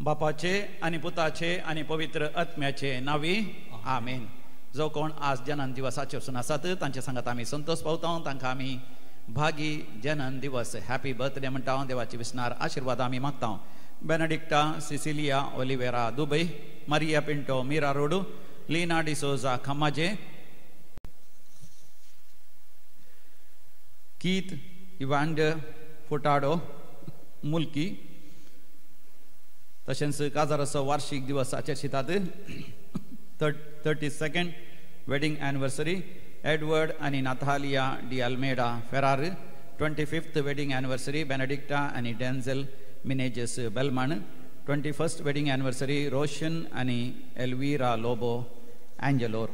बापाचे आनी पुताचे आनी पवित्र आत्म्याचे नावी आमेन। जो कोण आज जनन दिवसाचे वचून आसात तांचे सांगात आमी संतोष पावता, तांकां आमी भागी जनन दिवस हॅपी बर्थडे म्हणटा। देवाचे विसनार आशिर्वाद आमी मागता। Benedicta Cecilia Oliveira Dubai, Maria Pinto Mira road, Leena D'Souza Khamaje, Keith Evander Furtado Mulki. तशेंच काजाराचो वार्षिक दिवस आचरितात 32nd wedding anniversary Edward आनी Natalia de Almeida Ferrer, 25th wedding anniversary Benedicta आनी Denzel Menezes Belman, 21st wedding anniversary Roshan आनी Elvira Lobo Angelore,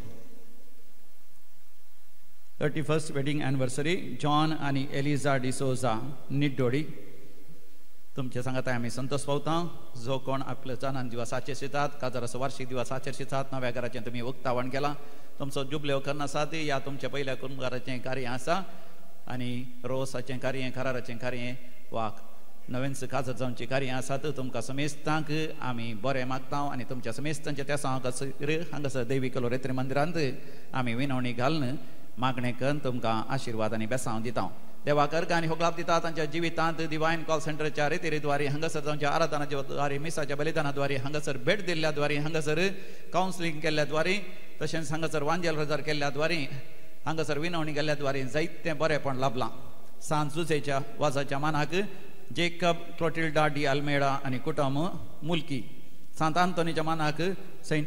31st wedding anniversary John आनी Elijah D'Souza निड्डोडी। तुमचे सांगात आमी संतोष पावता। जो कोण आपल्या जनन दिवस आचरितात, काजाराचो वार्षिक दिवस आचरितात, नव्या घराचें तुमी उक्तावण केलां, तुमचो जुबलेव करना आसा या तुमच्या पयल्या कुटुंबाचें कार्य आसा आनी रोसाचें कार्य, कराराचें कार्य वा नवेंच काजार जावचें कार्य आसात, तुमकां समेस्तांक आमी बरें मागता आनी तुमच्या समेस्तांच्या त्या हांगासर देवी कलोरेत्री मंदिरांत आमी विनवणी घालून मागणें करून तुमकां आशिर्वाद आनी बेसांव दिता। देवाक अर्घ आनी होगलाप दिता तांच्या जिवितांत डिवायन कॉल सेंटरच्या रितीद्वारे हांगासर जावच्या आराधनाच्या द्वारे, मिसाच्या बलिदानाद्वारे, हांगासर भेट दिल्ल्या द्वारे, हांगासर कावन्सिलींग केल्ल्या द्वारे, तशेंच हांगासर वांजेल रोजार केल्ल्या द्वारे, हांगासर विनवणी केल्ल्या द्वारे जायतें बरेंपण लाभलां। सांत जुजेच्या वाजाच्या मानाक जेकब क्लोटिल्डा डी अल्मेडा आनी कुटुंब मुल्की, सांत आंतोनीच्या मानाक सेंट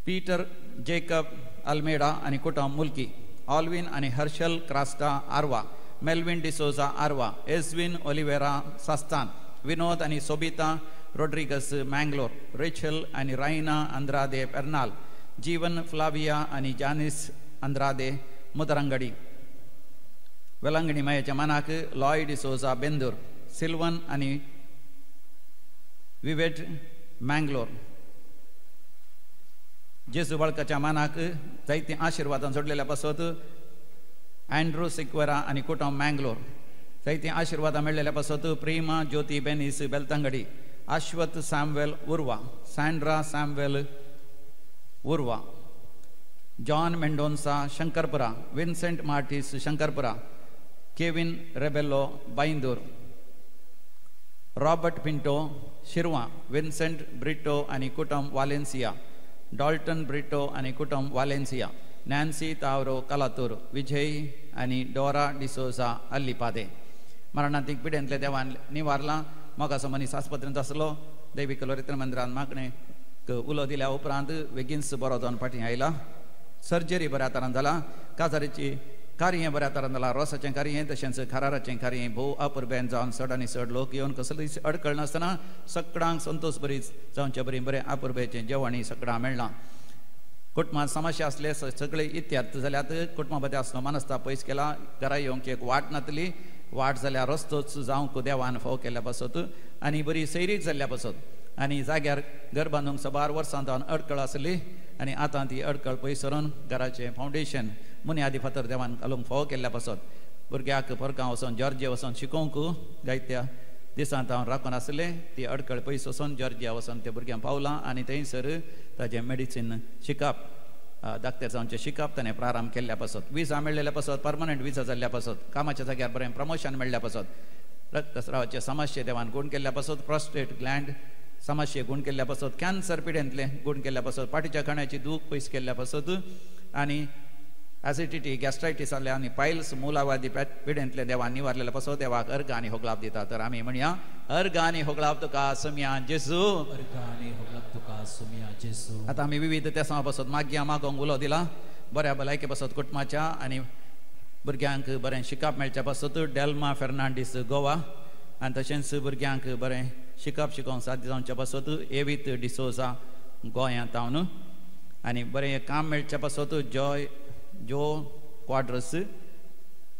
पीटर जेकब अल्मेडा आनी कुटुंब मुल्की, ऑल्विन आनी हर्शल क्रास्टा आरवा, मेल्विन डिसोजा आरवा, एस्विन ओलिवेरा सास्तान, विनोद आनी सोबिता रोड्रिगस मँगलोर, रेचल आनी रायना अंद्रादे पेर्नाल, जीवन फ्लाविया आनी जानीस अंद्रादे मुदरंगडी, वेलंगणी मायेच्या मानाक लॉय डिसोजा बेंदूर, सिल्वन आनी विवेट मँगलोर, जेजू बाळकाच्या मानाक जायते आशिर्वादान जोडलेल्या पासत अँड्रू सिक्वेरा आनी कुटुंब मँगलोर, जायते आशिर्वादां मेळ्ळेल्या पासत Prema Jyothi Benis Belthangady, Ashwath Samuel Urva, Sandra Samuel Urva, John Mendonca Shankarpura, Vincent Martis Shankarpura, Kevin Rebello Byndoor, Robert Pinto Shirva, Vincent Brito आनी कुटुंब वालेन्सिया, डॉल्टन ब्रिटो आनी कुटुंब वालेन्सिया, नॅन्सी तावरो कलातूर, विजय आनी डोरा डिसोजा अल्लिपादे। मरणांतीक पिडेंतले देवान निवारला। मोगासो मनीस आस्पत्रेंत आसलो। देवी कलोरेत्र मंदिरान मागणें उलो दिल्या उपरांत बेगीनच बरो जावन फाटीं आयला। सर्जरी बऱ्या तरान जाला, काजारीची कार्य बऱ्या तरान जाला, रोसाचें कार्य तशेंच खाराराचें कार्य भोव अपुरबेन जावन चड आनी चड लोक येवन कसलीच अडकळ नासतना सगळ्यांक संतोष बरी जावचे बरी बरें अपुरबेचें जेवणूय सगळ्यांक मेळ्ळां। कुटुंबांत समस्या आसले सगळे इत्यार्थ जाल्यात। कुटुंबा मदें आसलो मनस्ताप पयस केला। घरा येवंक एक वाट नातली, वाट जाल्यार रस्तोच जावंक देवान फाव केल्ल्या पासत आनी बरी सैरीक जाल्ल्या पासत आनी जाग्यार घर बांदूंक साबार वर्सां जावन अडकळ आसली आनी आतां ती अडकळ पयस सरून घराचें फावंडेशन बुन्यादी फातर देवान घालूंक फावो केल्ल्या पासत भुरग्याक परकां वचोन जॉर्जिया वचोन शिकोवंक जायत्या दिसांत हांव राखून आसलें। ती अडकळ पयस वचोन जॉर्जिया वचोन त्या भुरग्यांक पावलां आनी थंयसर ताजें मेडिसीन शिकप, डाक्टर जावचें शिकप ताणें प्रारंभ केल्ल्या पासत, विजा मेळ्ळेल्या पासत, परमनंट विजा जाल्ल्या पासत, कामाच्या जाग्यार बरें प्रमोशन मेळ्ळ्या पासत, रक्तस्रावाचे समस्ये देवान गूण केल्ल्या पासत, प्रोस्टेट ग्लँड समस्ये गूण केल्ल्या पासत, कॅन्सर पिडेंतलें गूण केल्ल्या पासत, पाटीच्या खाण्याची दूख पयस केल्ल्या पासत आनी ॲसिडिटी गॅस्ट्रायटीस जाल्ल्या आनी पायल्स मुलावादी पिडेंतले देवान निवारलेल्या पासत देवाक अर्घ आनी होगलाप दिता। तर आमी म्हणया, अर्घ आनी होगलाप तुका सुमया जेजू, अर्घ आनी होगलाप तुका सुमया जेजू। आतां आमी विविध तेसां पासत मागया मागोंक उलो दिला। बऱ्या भलायके पासत कुटुंबाच्या आनी भुरग्यांक बरें शिकप मेळच्या पासत डेल्मा फेर्नांडीस गोवा आनी तशेंच भुरग्यांक बरें शिकप शिकोवंक साध्य जावच्या पासत एवीत डिसोजा गोंयांत हांव आनी बरें काम मेळच्या पासत जॉय जो क्वाड्रस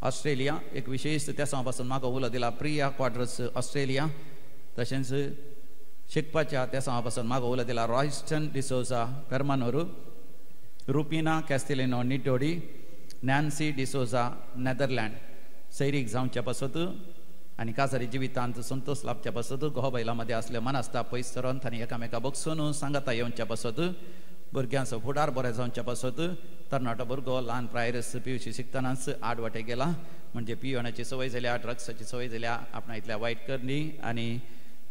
ऑस्ट्रेलिया एक विशेष त्या पासून म्हाका उलो दिला, प्रिया क्वाड्रस ऑस्ट्रेलिया, तशेंच शिकपाच्या तेसांवा पासून मागो उलो दिला Royston D'Souza Permanur, Rupina Castelino Nitodi, Nancy D'Souza Netherland. सैरीक जावच्या पासत आनी काजारी जिवितांत संतोष लाभच्या पासत घोव बायलां मदें आसले मनास्ता पयस सरोन तांणी एकामेका बगसून सांगाता येवच्या पासत भुरग्यांचो फुडार बरें जावच्या पासत तरणाटो भुरगो ल्हान प्रायरस पिवशी शिकतनाच आड वाटे गेला म्हणजे पिवणाची संवय जाल्या, ड्रग्साची संवय जाल्या, आपणा इतल्या वायट करणी आनी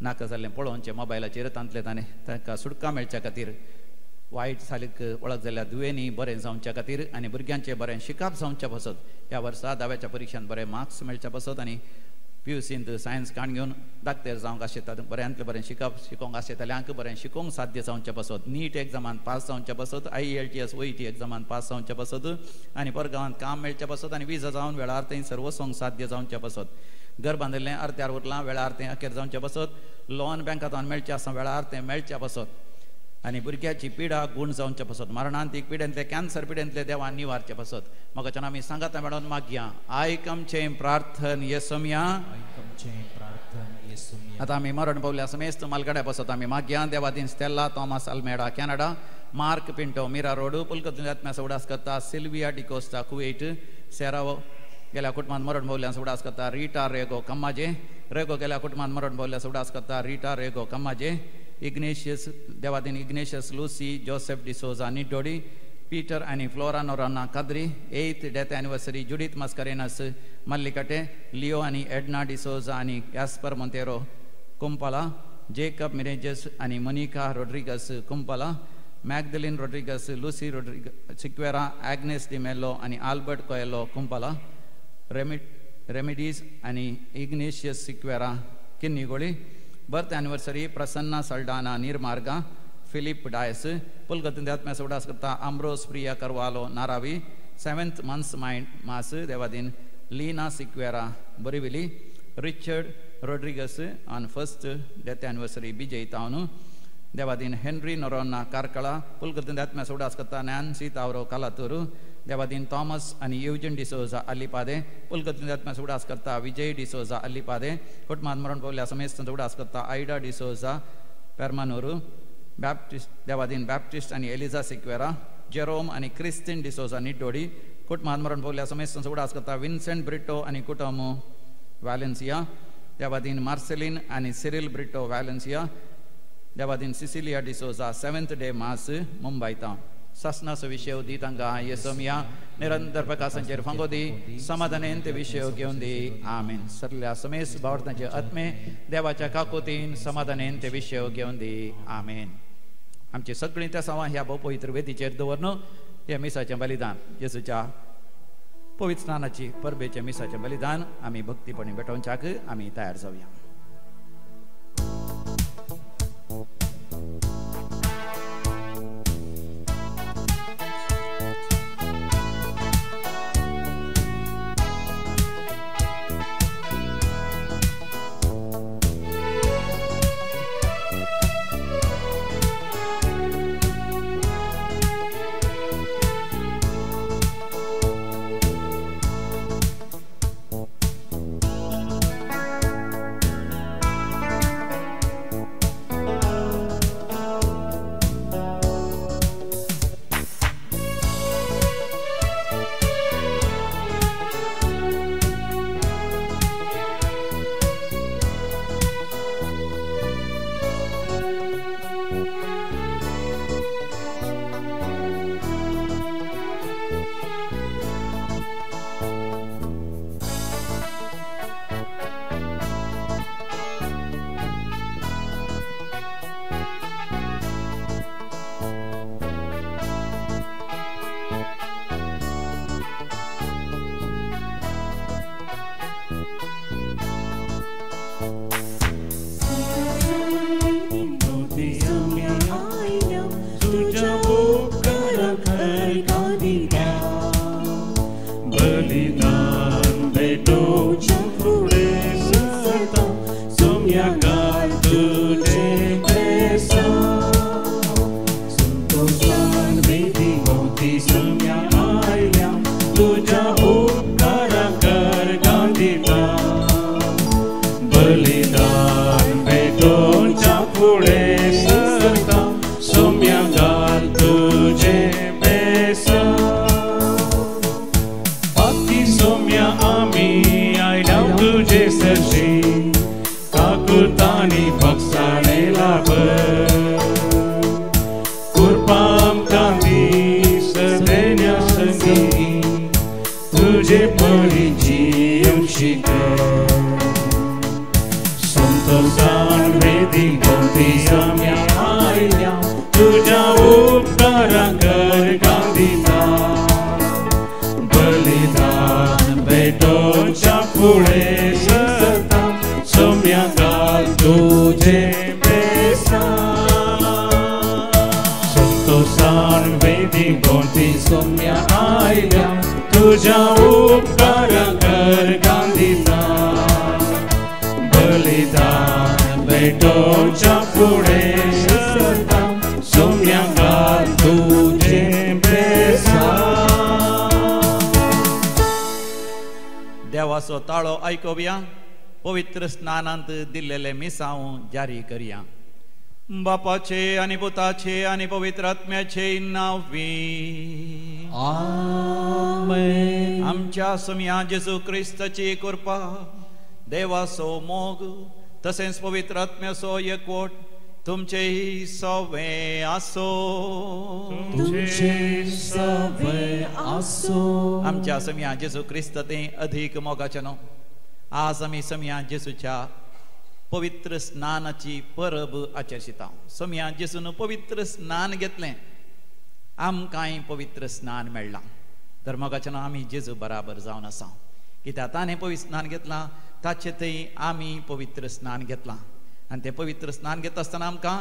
नाका जाल्लें पळोवचें मोबायलाचेर तांतलें ताणें तांकां सुटका मेळच्या खातीर वायट सालीक वळख जाल्ल्या दुयेंनी बरें जावच्या खातीर आनी भुरग्यांचें बरें शिकप जावच्या पासत ह्या वर्सा धाव्याच्या परिक्षांत बरें मार्क्स मेळच्या पासत आनी पीयूसींत सायन्स काण घेवन डाक्टर जावंक आशेता, बऱ्यांतलें बरें शिकप शिकोवंक आशेताल्यांक बरें शिकोवंक साध्य जावचें पासत, नीट एग्जामान पास जावचें पासत, IELTS OET एग्जामान पास जावचें पासत आनी परगांवांत काम मेळचें पासत आनी विजा जावन वेळार थंय सर्वस्वंक साध्य जावचें पासत, घर बांदिल्लें अर्द्यार उरलां वेळार तें अखेर जावचें पासत, लोन बँकांत मेळचें आसा वेळार तें मेळचें पासत आनी भुरग्याची पिडा गूण जावचे पासत, मरणांतीक पिडेंतले कॅन्सर पिडेंतले देवान निवारचे पासत म्हाका आमी सांगाता मेळोन मागया. आयक आमचें प्रार्थन येसोमया. आतां आमी मरण पावल्या समेस्त मालगड्या पासत आमी मागया. Devadin Stella Thomas Almeida Canada, Mark Pinto Mira road, पुलकत आत्म्याचो उडास करता सिल्विया डिकोस्ता कुवेट, सेरावो गेल्या कुटुंबांत मरण पावल्याचो उडास करता रिटा रेगो कम्माजे, रेगो गेल्या कुटुंबांत मरण पावल्याचो उडास करता रिटा रेगो कम्माजे, इग्नेशियस देवादीन Ignatius Lucy Joseph D'Souza Nidodi, Peter आनी Flora Noronha Kadri, 8th death anniversary Judith Mascarenhas Mallikatte, Leo आनी एडना डिसोजा आनी यास्पर मोंतेरो कुंपाला, जेकब मिरेजस आनी Monica Rodrigues Kumpala, Magdalene Rodrigues Lucy Rodrigues Sequeira, Agnes D'Mello आनी आल्बर्ट कोएलो कुंपाला, रेमिडीज आनी Ignatius Sequeira Kinnigoli, birth anniversary Prasanna Saldanha Neermarga, Philip Dias, पुलगतीन आत्म्याचो उडास करता Ambrose Priya Carvalho Naravi, 7th months mind mass Devadin Leena Sequeira Borivali, Richard Rodrigues on 1st death anniversary Vijay तावनू, देवादीन हेनरी नोरोन्ना कार्कळा, पुलगतीन आत्म्याचो उडास करता नॅन्सी तावरो कालातूर, देवादीन थॉमस आनी युजन डिसोजा अल्लिपादे, पुलगतीन आत्म्याचो उडास करता विजय डिसोजा अल्लिपादे, कुटुंबांत मरण पावल्या समेस्त उडास करता आयडा डिसोजा पेरमानूर, बॅप्टिस्ट देवादीन बॅप्टिस्ट आनी एलिजा सिक्वेरा, जेरोम आनी क्रिस्तीन डिसोजा निड्डोडी, कुटुंबांत मरण पावल्या समेस्त उडास करता विन्सेंट ब्रिटो आनी कुटुंब वॅलेन्सिया, देवादीन मार्सेलीन आनी सिरिल ब्रिटो वॅलेन्सिया, देवादीन Cecilia D'Souza 7th day mass Mumbai town. सासनाचो विशय दी तांकां येसोमया, निरंतर प्रकाशांचेर फांगो दी, समाधानेन ते विशय घेवन दी. आमेन. सरल्या समेस भावार्थांचे आत्मे देवाच्या काकोतीन समाधानेन ते विशय घेवन दी. आमेन. आमची सगळीं तेसांवां ह्या भोव पवित्र वेदीचेर दवरन ह्या मिसाचें बलिदान, जेजूच्या पवित्र स्नानाची परबेचें मिसाचें बलिदान आमी भक्तीपणी भेटोवच्याक आमी तयार जावया. करता सोम्या घाल तुझे बेसा पाती सोम्या आमी आयल्या तुझे सरशी काकुतानी बक्षाणे लाभ कुरपाम कांदी सदेन्या संगी तुझे परी जीव शिक संतोषान वेदी भोवती आमी आयल्या तुझ्या उपकारांकर गांधीता बलिदान भेटोच्या फुडें सरता सोम्या घाल तुझे बेसा संतोषान वेदी भोवती सोम्या आयल्या तुझ्या उपकारांकर गांधीता बलिदान भेटोच्या फुडें सरता सोम्या घाल तुझे बेसा. देवाचो ताळो आयकुया पवित्र स्नानांत दिल्लेले मिसांव जारी करया. बापाचे आनी पुताचे आनी पवित्र आत्म्याचे नांवी आमेन. आमच्या सोम्या जेजू क्रिस्ताची कृपा, देवाचो मोग तसेंच पवित्र आत्म्याचो एकवट तुमचेय सवे आसो. तुमचे सवे आसो. आमच्या सोम्या जेजू क्रिस्त ते अधिक मोगाचें न्हू आज आमी सोम्या जेजूच्या पवित्र स्नानाची परब आचरिता. सोम्या जेजून पवित्र स्नान घेतलें, आमकांय पवित्र स्नान मेळ्ळां. तर मोगाचें न्हू आमी जेजू बराबर जावन आसा कित्याक ताणें पवित्र स्नान घेतलां ताचे थंय आमी पवित्र स्नान घेतलां. आनी तें पवित्र स्नान घेता आसतना आमकां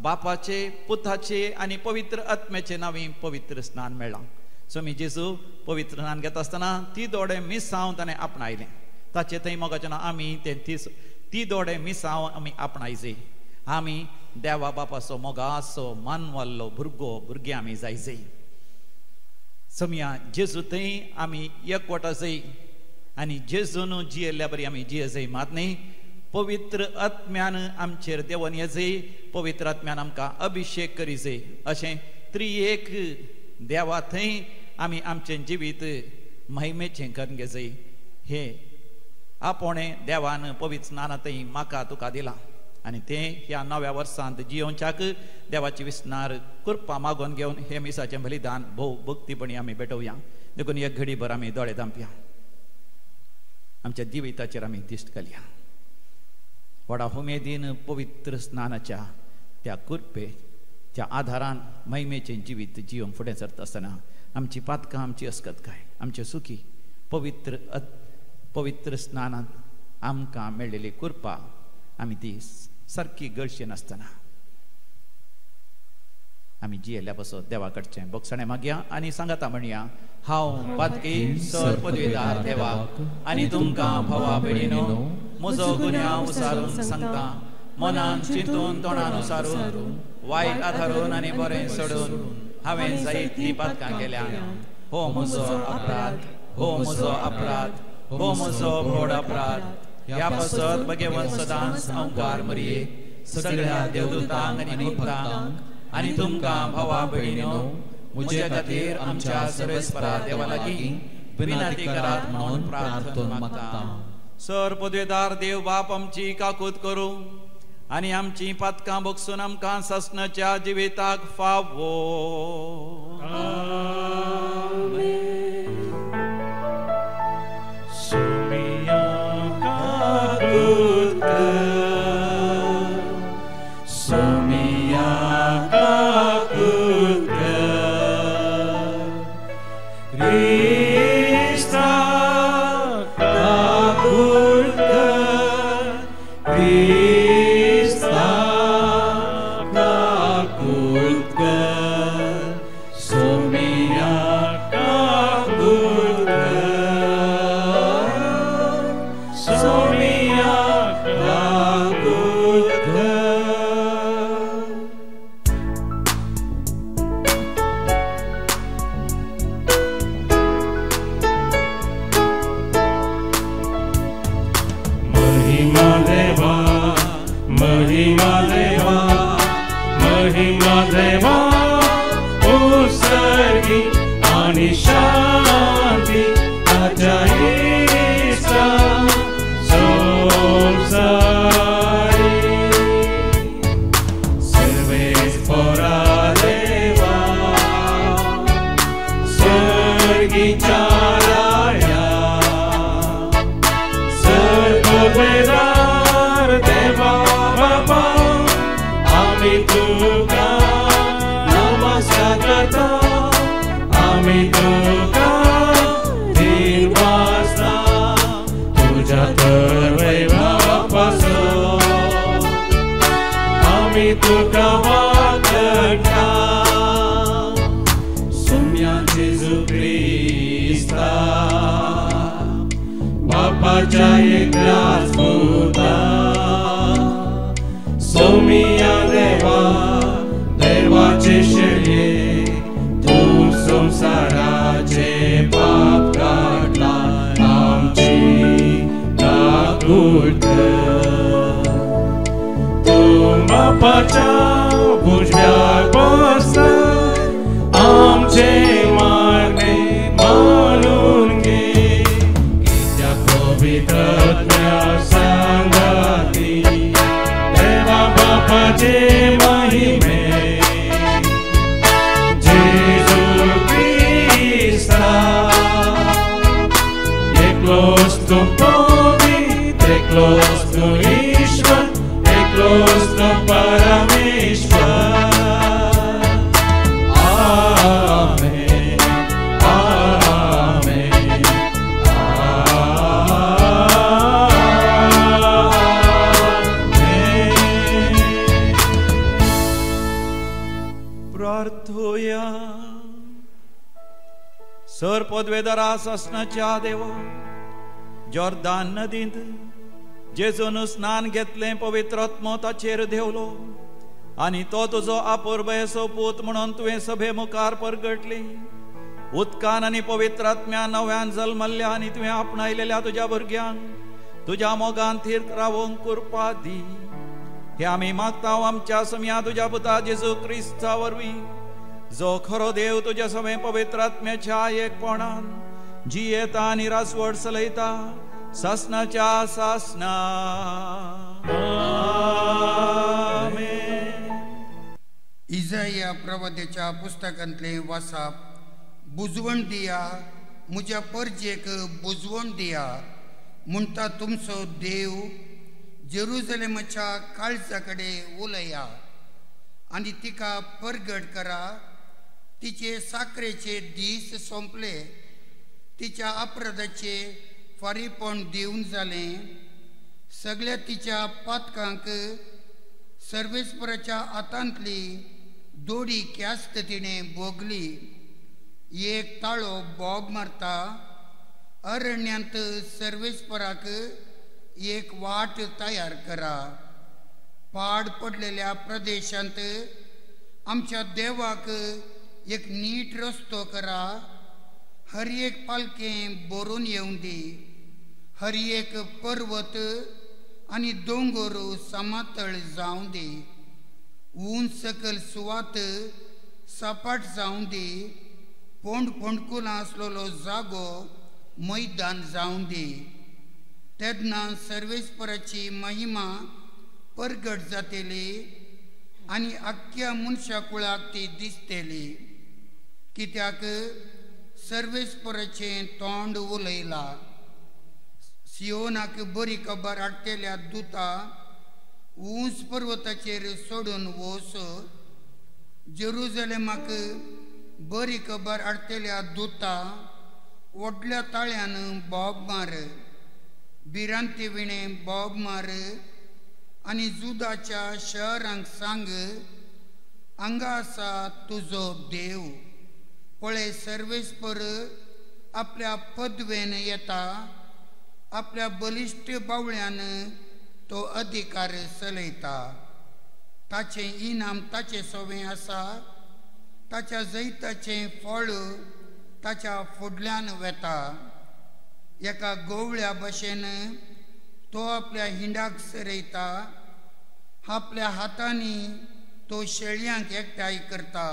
बापाचे पुताचे आनी पवित्र आत्म्याचे नांवी पवित्र स्नान मेळ्ळां. सोमी जेजू पवित्र स्नान घेता आसतना ती दोडे मिसांव ताणें आपणायलें. ताचे थंय मोगाचें न्हू आमी तें ती दोडे मिसांव आमी आपणायचे. आमी देवा बापाचो मोगाचो मानवाल्लो भुरगो भुरगें आमी जायचे. सोमया जेजू थंय आमी एकवटाजय आनी जेजून जियेल्ल्या बरी आमी जियेजय मात न्ही पवित्र आत्म्यान आमचेर देवन येजय, पवित्र आत्म्यान आमकां अभिशेक करीजय. अशें त्रिएक देवा थंय आमी आमचें जिवीत महिमेचें करून घेजय. हे आपोणे देवान पवित्र स्नाना थंय म्हाका तुका दिलां आनी तें ह्या नव्या वर्सांत जियोवच्याक देवाची विसनार कृपा मागोवन घेवन हे मिसाचें बलिदान भोव भक्तीपणी आमी भेटोवया. देखून एक घडीभर आमी दोळे धांपया, आमच्या जिविताचेर आमी दिश्ट घालया. व्हडा उमेदीन पवित्र स्नानाच्या त्या कृपेच्या आधारान महिमेचें जिवीत जिवंक फुडें सरता आसतना आमची पातकां, आमची अस्कतकाय, आमचे सुखी पवित्र पवित्र स्नानांत आमकां मेळिल्ली कृपा आमी ती सारकी गळशी नासतना आमी जियेल्ल्या पासत देवा कडचें बोगसणें मागया आनी सांगाता म्हणया, हांव पातकी सर पदवीदार देवाक आनी तुमकां भावा भयणीनो म्हजो गुन्यांव उसारून सांगता. मनान चिंतून तोंडान उसारून वायट आधारून आनी बरें सोडून हांवें जायतीं पातकां केल्या. हो म्हजो अपराध, हो म्हजो अपराध, हो म्हजो व्हड अपराध. ह्या पासत भगवंत सदांच अंकार मरये सगळ्या देवदूतांक आनी भक्तांक आनी तुमकां भावा भयणीनो म्हजे खातीर आमच्या सर्वेस्परा देवा लागीं विनंती करात म्हणून प्रार्थना मागता. सर पदवेदार देव बाप आमची काकूत करूं आनी आमची पातकां बगसून आमकां सासणाच्या जिविताक फावो. सोमिया काकूत कर, सोमिया काकूत कर, क्रिस्ता काकूत कर, क्रिस्ता काकूत कर, सोमिया काकूत कर, सोमिया काकूत कर. आमी तुका नमस्कार करता, आमी तुका दिनवासता तुज्या तर वैभवा पासून आमी तुका वाकडटा. सोम्या जेजू क्रिस्ता बापाच्या एकल्याच पुता, सोमिया देवा देवाचे शेळये तूं संवसाराचे पाप काडला आमची काकूट कर. तूं बापाच्या उजव्याक बसलाय आमचे मागणे मानून घे, कित्याक पवित्र आत्म्या सांगाती देवा बापाचे महिमे जेजू क्रिस्ता एकलोच तूं पवित्र, एकलोच तूं ईश्वर, एकलोच तूं परमेश्वर. आमेन, आमेन, आमेन. प्रार्थोया. सर पदवेदारा सासणाच्या देवा, जॉर्दान नदींत जेजून स्नान घेतलें, पवित्र आत्मो ताचेर देंवलो आनी तो तुजो आपुरबयेचो पूत म्हणून तुवें सभे मुखार परगटली. उदकान आनी पवित्र आत्म्यान नव्यान जल्मल्ल्या आनी तुवें आपणायलेल्या तुज्या भुरग्यांक तुज्या मोगान थीर रावोंक कृपा दी. हे आमी मागता आमच्या समया तुज्या पुता जेजू क्रिस्ता वरवीं, जो खरो देव तुज्या समें पवित्र आत्म्याच्या एकपणान जियेता आनी रासवड चलयता सासणाच्या सासणा. आमेन. इजाया प्रवाद्याच्या पुस्तकांतलें वासाप. बुजवण दिया म्हज्या परजेक, बुजवण दिया म्हणटा तुमचो देव जेरुजलेमाच्या काळजा कडेन उलया आनी तिका परगट करा. तिचे साकरेचे दीस सोंपले, तिच्या अपराधाचे फारीपण दिवन जालें. सगळ्या तिच्या पातकांक सर्वेस्पराच्या हातांतली दोडी क्यास्त तिणें भोगली. एक ताळो बोब मारता, अरण्यांत सर्वेस्पराक एक वाट तयार करा. पाड पडलेल्या प्रदेशांत आमच्या देवाक एक नीट रस्तो करा. हर एक पालखें भरून येवं दी, हर एक पर्वत आनी दोंगर समातळ जावं दी. ऊंच सकयल सुवात सपाट जावं दी, फोंड फोंडकुलां आसलेलो जागो मैदान जावं दी. तेन्ना सर्वेस्पराची महिमा परगट जातली आनी आख्ख्या मनशा कुळाक ती दिसतली. कित्याक सर्वेस्पराचें तोंड उलयलां. सियोनाक बरी खबर हाडटल्या दुता ऊंच पर्वताचेर सोडून वच. जेरुजलेमाक बरी खबर हाडटल्या दुता व्हडल्या ताळ्यान बोब मार, भिरांती विणें बोब मार आनी जुदाच्या शहरांक सांग, हांगा आसा तुजो देव. पळय सर्वेस्पर आपल्या पदवेन येता, आपल्या बलिश्ट बावळ्यान तो अधिकार चलयता. ताचें इनाम ताचें सवें आसा, ताच्या जैताचें फळ ताच्या फुडल्यान वेता. एका गोवळ्या भशेन तो आपल्या हिंडाक सरयता, आपल्या हातांनी तो शेळयांक एकठांय करता.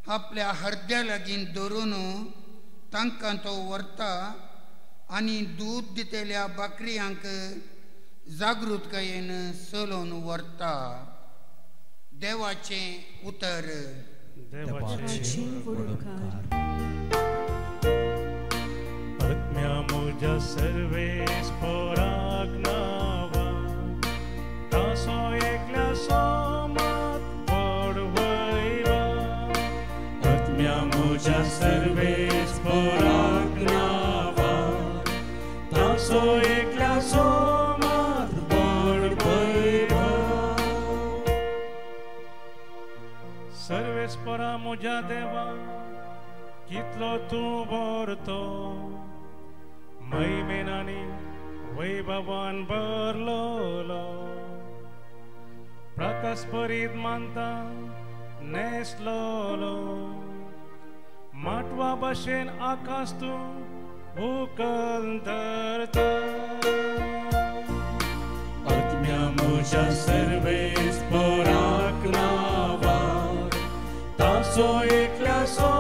आपल्या हरद्या लागीं धरून तांकां तो व्हरता आनी दूद दितल्या बकऱ्यांक जागृतकायेन चलोवन व्हरता. देवाचें उतर. देवाचें आत्म्या म्हज्या सर्वेस्पराक नांवा तासो एकल्या सोमायमा. सर्वेस्परा म्हज्या देवा कितलो तूं बरतो महिमेन आनी वैभवान भरलोलो प्रकाश परीत मानता नेसलोलो माटवा भशेन आकाश तूं उकल धरता. आत्म्या म्हज्या सर्वेस्पराक नांवाक ताचो एकल्याचो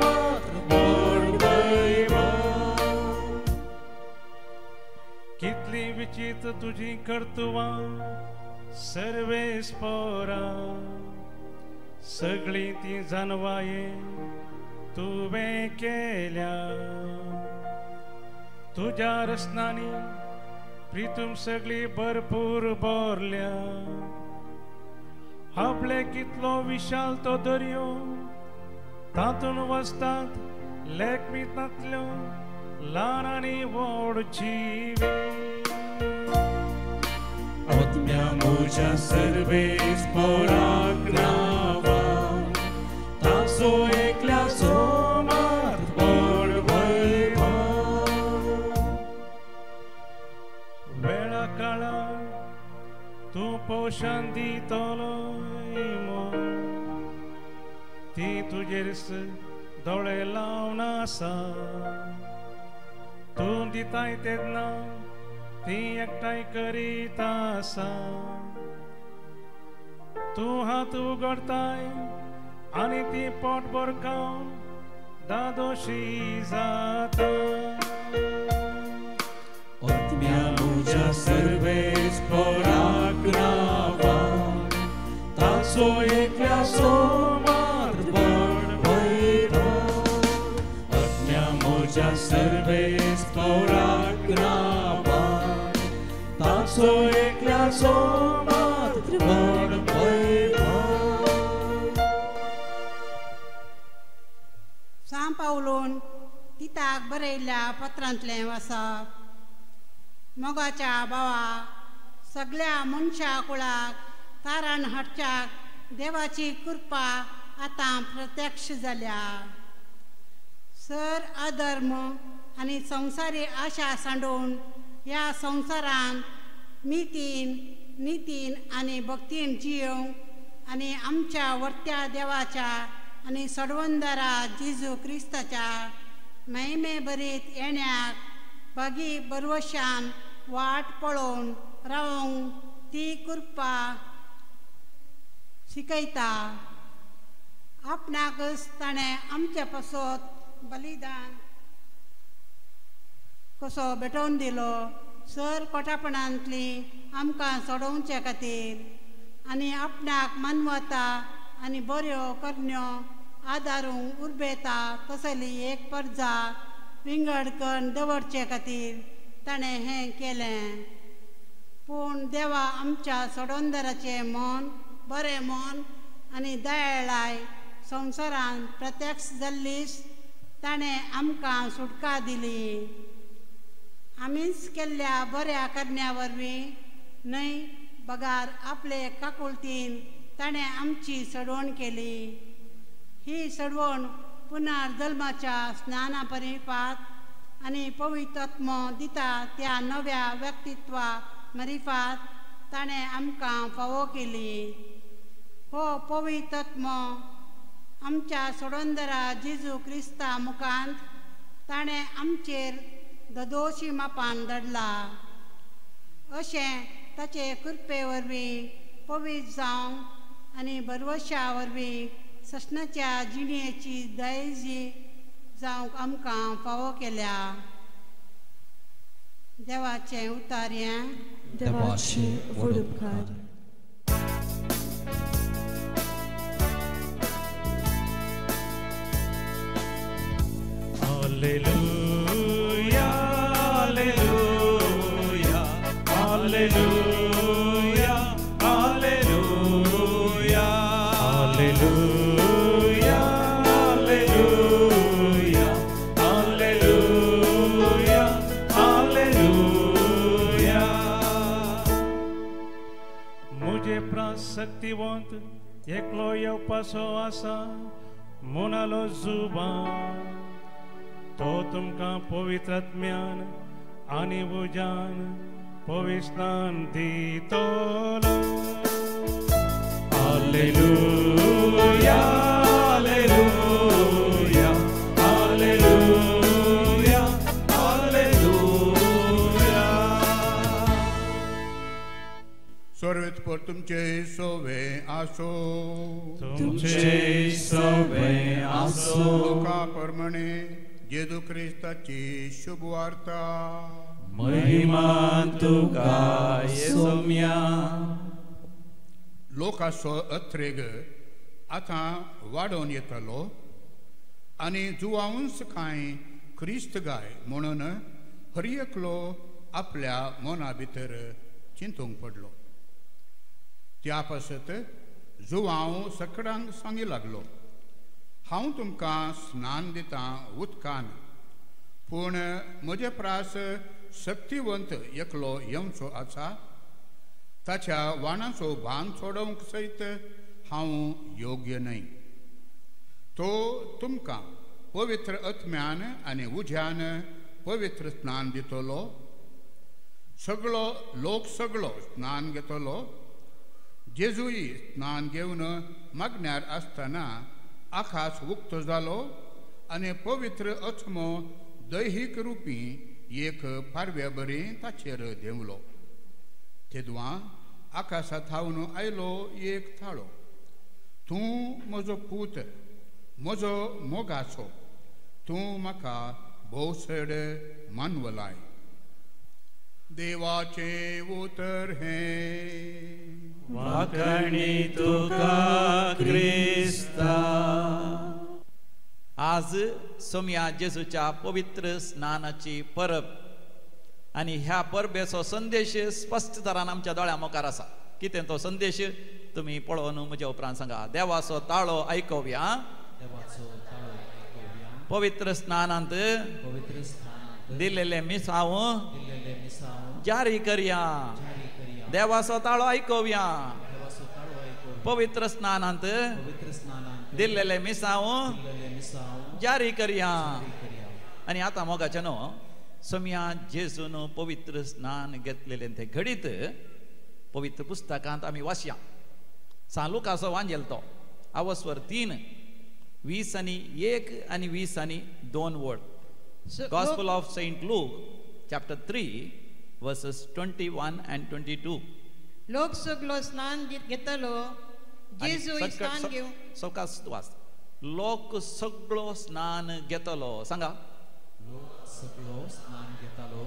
मात्र व्हड वैभव. कितली विचित्र तुजी कर्तुवां सर्वेस्परा सगळीं ती जानवाये तुवें केल्या. तुज्या रचनांनी प्रितूम सगळी भरपूर भरल्या. आपले कितलो विशाल तो दर्यो तातूंत वसतात लेखमितांतल्यो ल्हान आनी व्हड जिवी. आत्म्या म्हज्या सर्वेस्पराक नांवाक ताचो एकल्याचो मात व्हड वैभव. वेळा काळार तूं पोशण दितलो ती तुजेर दोळे लावन आसा. तूं दिताय तेन्ना ती एकठांय करीत आसा. तूं हात उगडताय आनी ती पोटभर खावन दादोशी जाता. आत्म्या म्हज्या सर्वेस्पराक नांवाक ताचो एकल्याचो मात व्हड वैभव. आत्म्या म्हज्या सर्वेस्पराक नांवाक ताचो एकल्याचो मात व्हड वैभव. सांव पावलून तिताक बरयल्ल्या पत्रांतलें वाचप. मोगाच्या भावा, सगळ्या मनशा कुळाक तारण हाडच्याक देवाची कृपा आतां प्रत्यक्ष जाल्या. सर अधर्म आनी संवसारी आशा सांडून ह्या संवसारान मितीन नितीन आनी भक्तीन जियोवंक आनी आमच्या वर्त्या देवाच्या आनी सोडवंदरा जेजू क्रिस्ताच्या महिमे भरीत येण्याक बागी बरवशान वाट पळोवन रावंक ती कृपा शिकयता. आपणाकच ताणें आमचे पासत बलिदान कसो भेटोवन दिलो सर कोटापणांतली आमकां सोडोवचे खातीर आनी आपणाक मानवता आनी बऱ्यो करण्यो आदारूंक उर्बेता तसली एक परजा विंगड करून दवरचे खातीर ताणें हें केलें. पूण देवा आमच्या सोडवंदराचें मन बरें मन आनी दयाळाय संवसारान प्रत्यक्ष जाल्लीच ताणें आमकां सुटका दिली. आमीच केल्ल्या बऱ्या करण्या वरवीं न्हय बगार आपले काकुळतीन ताणें आमची सडवण केली. ही सडवण पुनर्जल्माच्या स्नाना परिपात आनी पवित्र आत्मो दिता त्या नव्या व्यक्तित्वा मरिफात ताणें आमकां फावो केली. हो पवित्र आत्मो आमच्या सोडंदरा जेजू क्रिस्ता मुखांत ताणें आमचेर ददोशी मापान दडला. अशें ताचे कृपे वरवीं पवित्र जावंक आनी बरवशा वरवीं ससनाच्या जिणेची दायजी जावंक आमकां फावो केल्या. देवाचें उतार हें. देवाचे व्हड उपकार. Alleluia, Alleluia, Alleluia, Alleluia, Alleluia, Alleluia, Alleluia, Alleluia. मुझे प्राण शक्तिवंत एकलो येवपाचो आसा म्हणालो जुवान तो तुमकां पवित्र आत्म्यान आनी उज्यान पविस्नान दितलो. Hallelujah, hallelujah, hallelujah, hallelujah. सर्वेस्पर तुमचे सोवे आसो, तुमचे सोवे आसो. लोका प्रमाणे जेजू क्रिस्ताची शुभ वार्ता. महिमा तुका येसोम्या. लोकाचो अत्रेग आतां वाडोवन येतलो आनी जुवांस कांय क्रिस्त गाय म्हणून हर एकलो आपल्या मना भितर चिंतूंक पडलो. त्या पासत जुवांव सकडांक सांगी लागलो, हांव तुमकां स्नान दितां उदकान, पूण म्हजे प्रास शक्तिवंत एकलो येवचो आसा, ताच्या वाणाचो भान सोडोवंक सयत हांव योग्य न्हय. तो तुमकां पवित्र आत्म्यान आनी उज्यान पवित्र स्नान दितलो. सगळो लोक सगळो स्नान घेतलो. जेजूय स्नान घेवन मागण्यार आसतना आकाश उक्तो जालो आनी पवित्र आत्मो दैहीक रुपी एक पारव्या बरी ताचेर देंवलो. तेदवां आकाशा थावन आयलो एक थाळो, तूं म्हजो पूत, म्हजो मोगाचो, तूं म्हाका भोव चड मानवलाय. देवाचें उतर हें. वाखणी तुका क्रिस्ता. आज सोमया जेजूच्या पवित्र स्नानाची परब आनी ह्या परबेचो संदेश स्पश्ट तरान आमच्या दोळ्या मुखार आसा. कितें तो संदेश तुमी पळोवन म्हज्या उपरांत सांगा. देवाचो ताळो आयकोवया, पवित्र स्नानांत दिलेले मिसांव जारी करया. देवाचो ताळो आयकोवया, पवित्र स्नानांत दिलेले मिसांव जारी करया. आनी आतां मोगाचें न्हू, सोमया जेजून पवित्र स्नान घेतलेलें तें घडीत पवित्र पुस्तकांत आमी वाचया. सान लुकाचो वांजेल तो आवस्वर 3:20 आनी 1 आनी 20 आनी 2 word. Gospel of Saint Luke chapter 3 verses 21 and 22. लोक सगळो स्नान घेतलो, जेजूय स्नान घेवन. सवकास वाच. लोक सगळो स्नान घेतलो. सांगा, लोक सगळो स्नान घेतालो.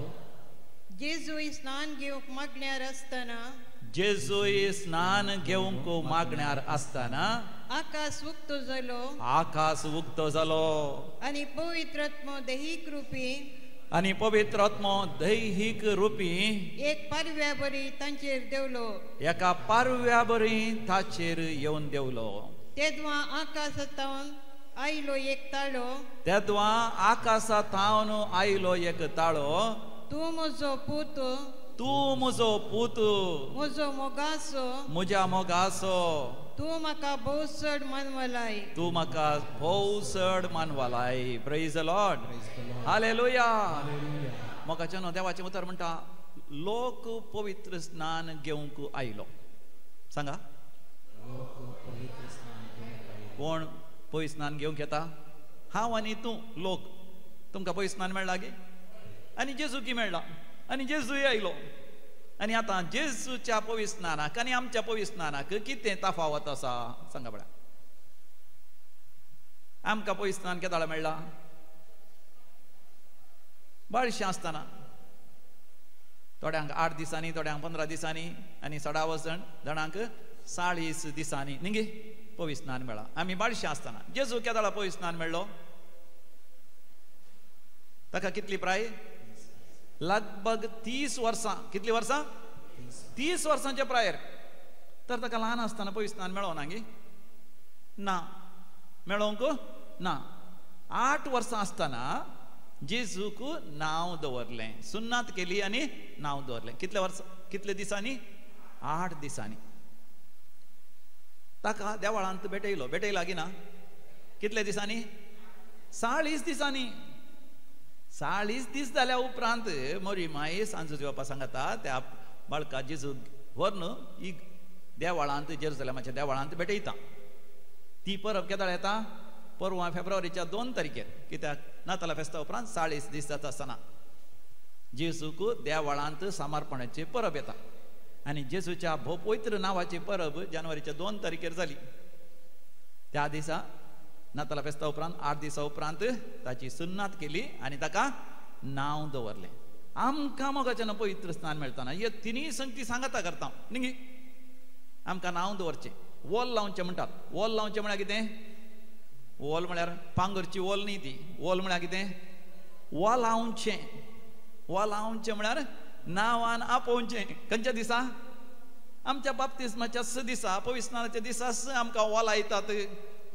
जेजूय स्नान घेवंक मागण्यार आसतना, जेजूय स्नान घेवंक मागण्यार आसतना आकाश उक्तो जालो, आकाश उक्तो जालो आनी पवित्र आत्मो दैहीक रुपी, आनी पवित्र आत्मो दैहीक रुपी एक पारव्या बरी तांचेर देवलो, एका पारव्या बरी ताचेर येवन देवलो. तेदवां आकाशा थावन आयलो एक ताळो, तेदवां आकाशा थावन आयलो एक ताळो, तूं म्हजो पूत, तूं म्हजो पूत, म्हजो मोगाचो, म्हज्या मोगाचो, तूं म्हाका भोव चड मानवलाय, तूं म्हाका भोव चड मानवलाय. Praise the Lord, hallelujah. मोगाचें न्हू, देवाचें उतर म्हणटा लोक पवित्र स्नान घेवंक आयलो. सांगा, कोण पवित्र स्नान घेवंक येता? हांव आनी तूं लोक. तुमकां पवित्र स्नान मेळ्ळा गे? आनी जेजू की मेळ्ळा, आनी जेजूय आयलो. आनी आतां जेजूच्या पवित्र स्नानाक आनी आमच्या पवित्र स्नानाक कितें तफावत आसा सांगा पळया. आमकां पवित्र स्नान केदाळा मेळ्ळा? बाळशें आसतना. थोड्यांक 8 दिसांनी, थोड्यांक 15 दिसांनी, आनी सडावस जाणांक 40 दिसांनी न्ही गे पवित्र स्नान मेळ्ळा. आमी बाळशें आसतना. जेजू केदाळा पवित्र स्नान मेळ्ळो? ताका कितली प्राय? लगभग 30 वर्सां. कितली वर्सां? 30 वर्सांच्या प्रायर. तर ताका ल्हान आसतना पवित्र स्नान मेळो ना गे? ना, मेळोंक ना. 8 वर्सां आसतना जेजूक नांव दवरलें, सुन्नात केली आनी नांव दवरलें. कितले वर्सां, कितले दिसांनी? 8 दिसांनी. ताका देवळांत भेटयलो. भेटयला की ना? कितले दिसांनी? 40 दिसांनी. 40 दीस जाल्या उपरांत मोरी माई सांजू बापा सांगता त्या बाळका जेजू व्हरून ही देवळांत जेरुसलेमाच्या देवळांत भेटयता. ती परब केदाळ येता? परवा फेब्रुवारीच्या 2 तारखेर, कित्याक नाताला फेस्ता उपरांत 40 दीस जाता आसतना जेजूक देवळांत समर्पणाची परब येता. आनी जेजूच्या भोव पवित्र नांवाची परब जानेवारीच्या 2 तारखेर जाली. त्या दिसा नाताला फेस्ता उपरांत 8 दिसा उपरांत ताची सुन्नात केली आनी ताका नांव दवरलें. आमकां मोगाच्यान पवित्र स्नान मेळतना हे तिनूय संगती सांगता करता न्ही. आमकां नांव दवरचें, वोल लावचें म्हणटात. वोल लावचें म्हळ्यार कितें? वोल म्हळ्यार पांगरची वोल न्ही ती. वोल म्हळ्यार कितें? वोलावचें. वोलावचें म्हळ्यार नांवान आपोवचें. खंयच्या दिसा? आमच्या बाप्तिस्माच्या दिसा, पवित्र स्नानाच्या दिसाच आमकां वोलायतात,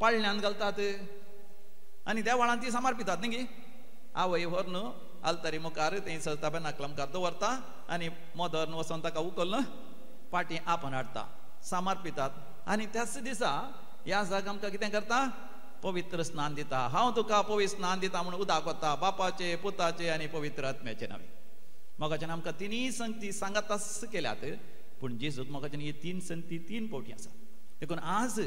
पाळण्यांत घालतात आनी देवळांत ती समर्पितात न्ही. आवय व्हरून आल्तारी मुखार थंयसर ताबेनाकला मुखार दवरता आनी मदर्न वचोन ताका उखल्न फाटीं आपण हाडटा, समर्पितात. आनी त्याच दिसा ह्या जाग आमकां कितें करता? पवित्र स्नान दिता. हांव तुका पवित्र स्नान दिता म्हणून उदक वता, बापाचे, पुताचे आनी पवित्र आत्म्याचे नांवे. मोगाच्यान आमकां तिनूय संगती सांगाताच केल्यात, पूण जेजूक मोगाच्यान ही 3 संगती 3 फावटी आसा. देखून आज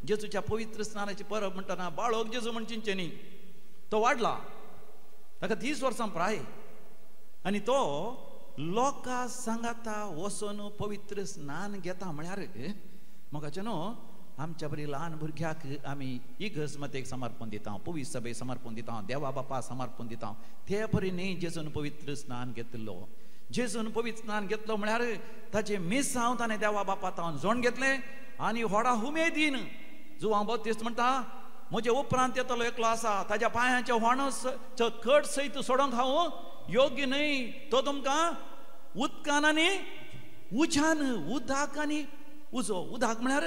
जेजूच्या पवित्र स्नानाची परब म्हणटना बाळक जेजू म्हण चिंतचें न्ही. तो वाडला, ताका 30 वर्सां प्राय, आनी तो लोकां सांगाता वचून पवित्र स्नान घेता म्हळ्यार मोगाचें न्हू आमच्या बरी ल्हान भुरग्याक आमी इगर्जमतेक समर्पण दिता, पवित्र सभेक समर्पण दिता, देवा बापा समर्पण दिता. ते परी न्ही जेजून पवित्र स्नान घेतलो. जेजून पवित्र स्नान घेतलो म्हळ्यार ताचें मिसांव ताणें देवा बापा तावन जोण घेतलें आनी व्हडा उमेदीन. जुवांव बाप्तिस्त म्हणटा, म्हजे उपरांत येतलो एकलो आसा, ताज्या पांयांचे व्हाणो कट सयत सोडोंक हांव योग्य न्हय. तो तुमकां उदकान आनी उज्यान, उदक आनी उजो. उदक म्हळ्यार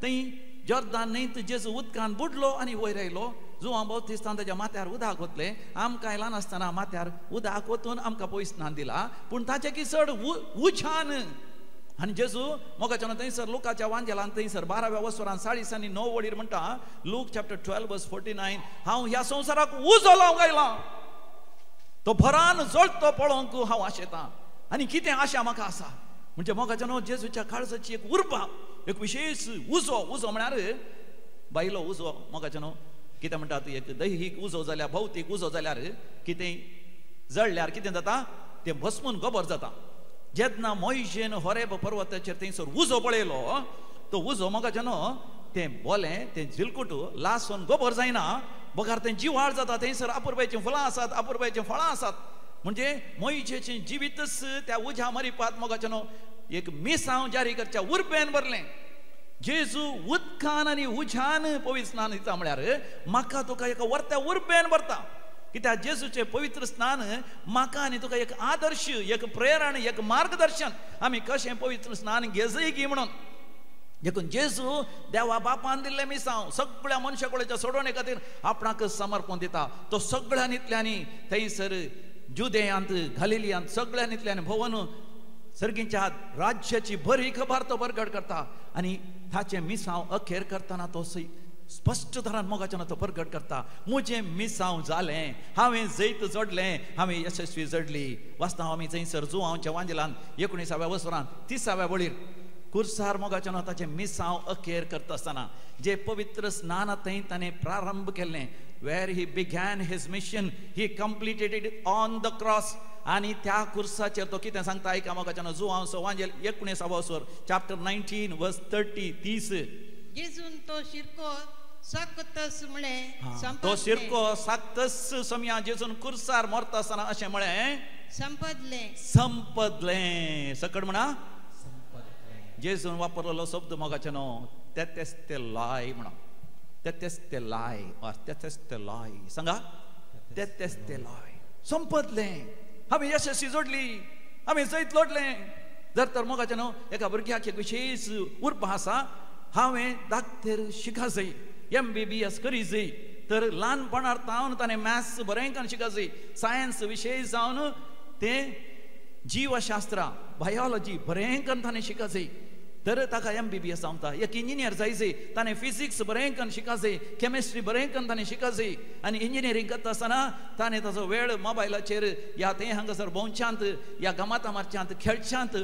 थंय जॉर्दान न्हंयत जेजू उदकान बुडलो आनी वयर आयलो. जुवांव बाप्तिस्तान ताज्या माथ्यार उदक ओतलें. आमकां ल्हान आसतना माथ्यार उदक ओतून आमकां पवित्र स्नान दिला, पूण ताचें की चड उज्यान. आनी जेजू मोगाच्यान थंयसर लुकाच्या वांजेलान थंयसर 12व्या वसरान 40 आनी 9 वडीर म्हणटा, लूक चॅप्टर 12 वर्स 49, हांव ह्या संवसाराक उजो लावंक आयला, तो भरान जळतो पळोवंक हांव आशेतां. आनी कितें आशा म्हाका आसा म्हणजे मोगाच्यान जेजूच्या काळजाची एक उर्बा, एक विशेष उजो. उजो म्हळ्यार बायलो उजो मोगाच्यान कितें म्हणटात, एक दैहीक उजो जाल्यार, भौतीक उजो जाल्यार कितें जळल्यार कितें जाता? तें भस्मून गोबर जाता. जेन्ना मोयशेन होरेब पर्वताचेर थंयसर उजो पळयलो, तो उजो मोगाच्यान तें बोलें, तें झिलकुट लासून गोबर जायना, बगर तें जिवाळ जाता. थंयसर अपुरबायचीं फुलां आसात, अपुरबायचीं फळां आसात. म्हणजे मोयशेचें जिवीतच त्या उज्या मरिपात मोगाच्यान एक मिसांव जारी करच्या उर्बेन भरलें. जेजू उदकान आनी उज्यान पवित्र स्नान दिता म्हळ्यार म्हाका तुका एका वर्त्या उर्बेन भरता. कित्याक जेजूचें पवित्र स्नान म्हाका आनी तुका एक आदर्श, एक प्रेरण, एक मार्गदर्शन, आमी कशें पवित्र स्नान घेजय की म्हणून. देखून जेजू देवा बापान दिल्लें मिसांव सगळ्या मनशा कुळाच्या सोडवणे खातीर आपणाक समर्पण दिता. तो सगळ्या नितल्यांनी थंयसर जुदेयांत, गालिलियांत सगळ्या नितल्यांनी भोंवन सर्गीच्या राज्याची बरी खबर तो परगट करता. आनी ताचें मिसांव अखेर करतना तो स्पश्ट तरान मोगाच्यान तो परगट करता, म्हजें मिसांव जालें, हांवें जैत जोडलें, हांवें यशस्वी जोडली. वाचता आमी थंयसर जुवांवच्या वांजेलान 19व्या वसरान 30व्या वळीर कुर्सार मोगाच्यान ताचें मिसांव अखेर करता आसतना जे पवित्र स्नान थंय ताणें प्रारंभ केल्लें, where he began his mission, he completed it on the cross. आनी त्या कुर्साचेर तो कितें सांगता आयका मोगाच्यान, जुवांव वांजेल 19व्या वसर चॅप्टर 19 वर्स 30. जेजून तो शिरको साकतस म्हळें, तो शिरको साकतस समया जेजून कुर्सार मरता आसतना अशें म्हळें, संपदलें. संपदलें. सकट म्हणा, जेजून वापरलेलो शब्द मोगाचें न्हू तेतेस्ते लाय म्हणा, तेतेस्ते लाय, तेतेस्ते लाय. सांगा, तेतेस्ते लाय. संपदलें, हांवें यशस्वी जोडली, हांवें जैत लोडलें. जर तर मोगाचें न्हू एका भुरग्याक एक विशेष उर्बा आसा, हांवें डाक्टर शिका जाय, MBBS करी जाय, तर ल्हानपणार तावन ताणें मॅथ्स बरें करून शिका जाय, सायन्स विशेष जावन तें जीवशास्त्रां, बायोलॉजी बरें करून ताणें शिका जाय. तर ताका MBBS जावंक एक इंजिनियर जायजे, ताणें फिजिक्स बरें करून शिकाजे, केमिस्ट्री बरें करून ताणें शिकाजे आनी इंजिनियरींग करता आसतना ताणें ताचो वेळ मोबायलाचेर या तें हांगासर भोंवच्यांत या गमाता मारच्यांत खेळच्यांत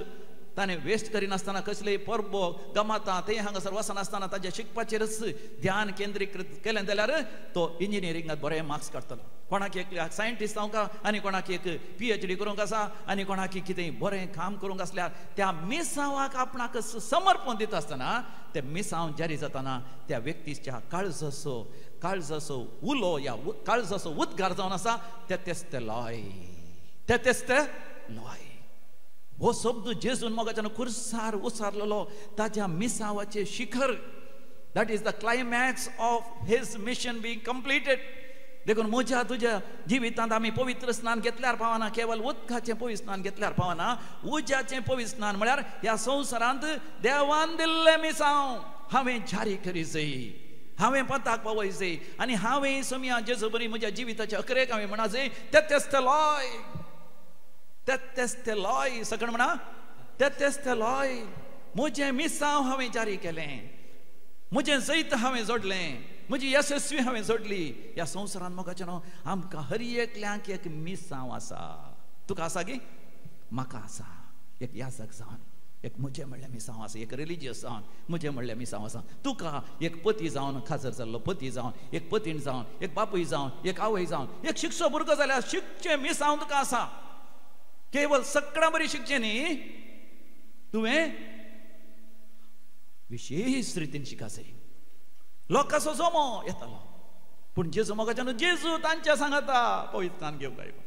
ताणें वेस्ट करिनासतना कसलेय परबो गमाता तें हांगासर वचनासतना ताज्या शिकपाचेरच ध्यान केंद्रीकृत केलें जाल्यार तो इंजिनियरिंगांत बरे मार्क्स काडटलो. कोणाक एक सायंटिस्ट जावंक आनी कोणाक एक PhD करूंक आसा आनी कोणाक कितें बरें काम करूंक आसल्यार त्या मिसांवाक आपणाक समर्पण दिता आसतना ते मिसांव जारी जातना त्या व्यक्तीच्या काळजाचो उलो या काळजाचो उद्गार जावन आसा तेतेस्त लॉय, तेतेस्त लॉय. हो शब्द जेजून मोगाच्यान खुर्सार उसारलेलो ताज्या मिसांवाचें शिखर. That is the climax of his mission being completed. देखून म्हज्या तुज्या जिवितांत आमी पवित्र स्नान घेतल्यार पावना, केवल उदकाचें पवित्र स्नान घेतल्यार पावना, उज्याचें पवित्र स्नान म्हळ्यार ह्या संवसारांत देवान दिल्लें मिसांव हांवें जारी करी जाय, हांवें पताक पावय जाय आनी हांवें सोमया जेजू बरी म्हज्या जिविताच्या अकरेक हांवें म्हणा जाय तेतेस्त लॉय, तेतेस्त लॉय. सकण म्हणा तेतेस्त लॉय. म्हजें मिसांव हांवें जारी केलें, म्हजें जैत हांवें जोडलें, म्हजी यशस्वी हांवें जोडली. ह्या संवसारांत मोगाचें न्हू आमकां हर एकल्यांक एक मिसांव आसा. तुका आसा गी? म्हाका आसा. एक याजक जावन एक म्हजें म्हणलें मिसांव आसा, एक रिलिजियस जावन म्हजें म्हणलें मिसांव आसा. तुका एक पती जावन खाजर जाल्लो पती जावन, एक पतीण जावन, एक बापूय जावन, एक आवय जावन, एक शिकचो भुरगो जाल्यार शिकचें मिसांव तुका आसा. केवल सगळ्यां बरी शिकचें न्ही, तुवें विशेष रितीन शिकाचें. लोकांचो जमो येतालो पूण जेजू मोगाच्यान जेजू तांच्या सांगाता पवित्र स्नान घेवंक आयलो.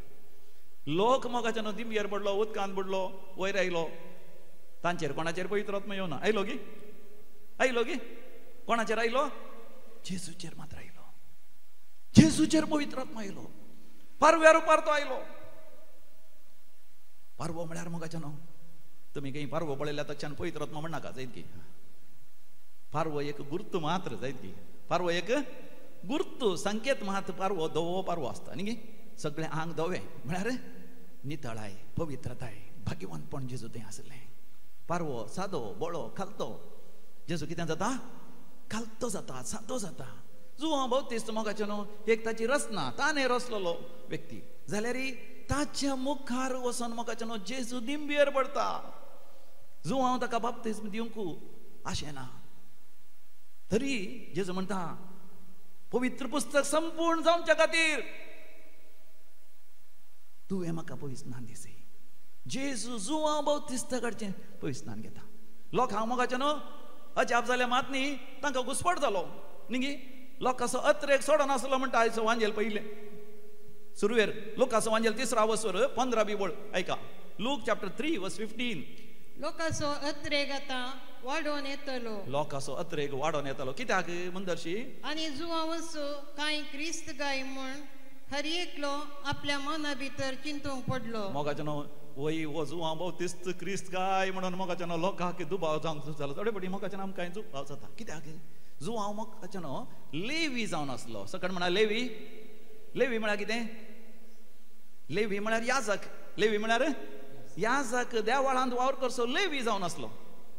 लोक मोगाच्यान दिमयेर पडलो, उदकांत बुडलो, वयर आयलो. तांचेर कोणाचेर पवित्र आत्मा येवना. आयलो गी? आयलो गी? कोणाचेर आयलो? जेजूचेर मात्र आयलो. जेजूचेर पवित्र आत्मा आयलो. पारव्या रुपार तो आयलो. पारवो म्हळ्यार मोगाच्यान तुमी खंय पारवो पळयल्यार तक्षण पवित्र आत्मा म्हणनाका जायत की. पारवो एक गुर्त मात्र जायत की. पारवो एक गुर्त संकेत मात्र. पारवो धवो पारवो आसता न्ही, सगळें आंग धवें म्हळ्यार नितळाय, पवित्रताय, भाग्यवंतपण जेजू थंय आसलें. पारवो सादो बोळो खालतो. जेजू कितें जाता? खालतो जाता, सादो जाता. जुवां बाप्तिस्त मोगाचें न्हू एक ताची रचना, ताणें रचलेलो व्यक्ती जाल्यार ताच्या मुखार वचोन मोगाचें न्हू जेजू दिंबेर पडटा. जुवांव ताका बाप्तिस्म दिवंक आशेना तरी जेजू म्हणटा पवित्र पुस्तक संपूर्ण जावच्या खातीर तुवें म्हाका पवित्र स्नान दिसय. जेजू जुवांव बाप्तिस्ता कडचें पवित्र स्नान घेता. लोक हांव मोगाचें न्हू अजाप जालें मात न्ही, तांकां घुस्पट जालो न्ही. लोकांचो अत्रेक सोडनासलो म्हणटा आयचो वांजेल पयलें सुरवेर लोकांचो वांजेल 3 वसर 15 बी वळ आयका. लूक चॅप्टर 3 वर्स 15. लोकांचो अत्रेग आतां वाडोवन येतलो. लोकांचो अत्रेग वाडोवन येतलो कित्याक मुंदरशी? आनी जुवांवसो कांय क्रिस्त गाय म्हूण हर एकलो आपल्या मना भितर चिंतूंक पडलो. मोगाचें न्हू वय हो जुवांव बाप्तिस्त क्रिस्त गाय म्हणून मोगाचें न्हू लोकांक दुबाव जावंक जालो. थोडे फावटी मोगाचें आमकां दुबाव जाता कित्याक? जुवांव मोगाचें न्हू लेवी जावन आसलो. सकट म्हणा लेवी. लेवी म्हळ्यार कितें? लेवी म्हळ्यार याजक. लेवी म्हळ्यार याजक. देवाळांत वावर करचो लेवी जावन आसलो.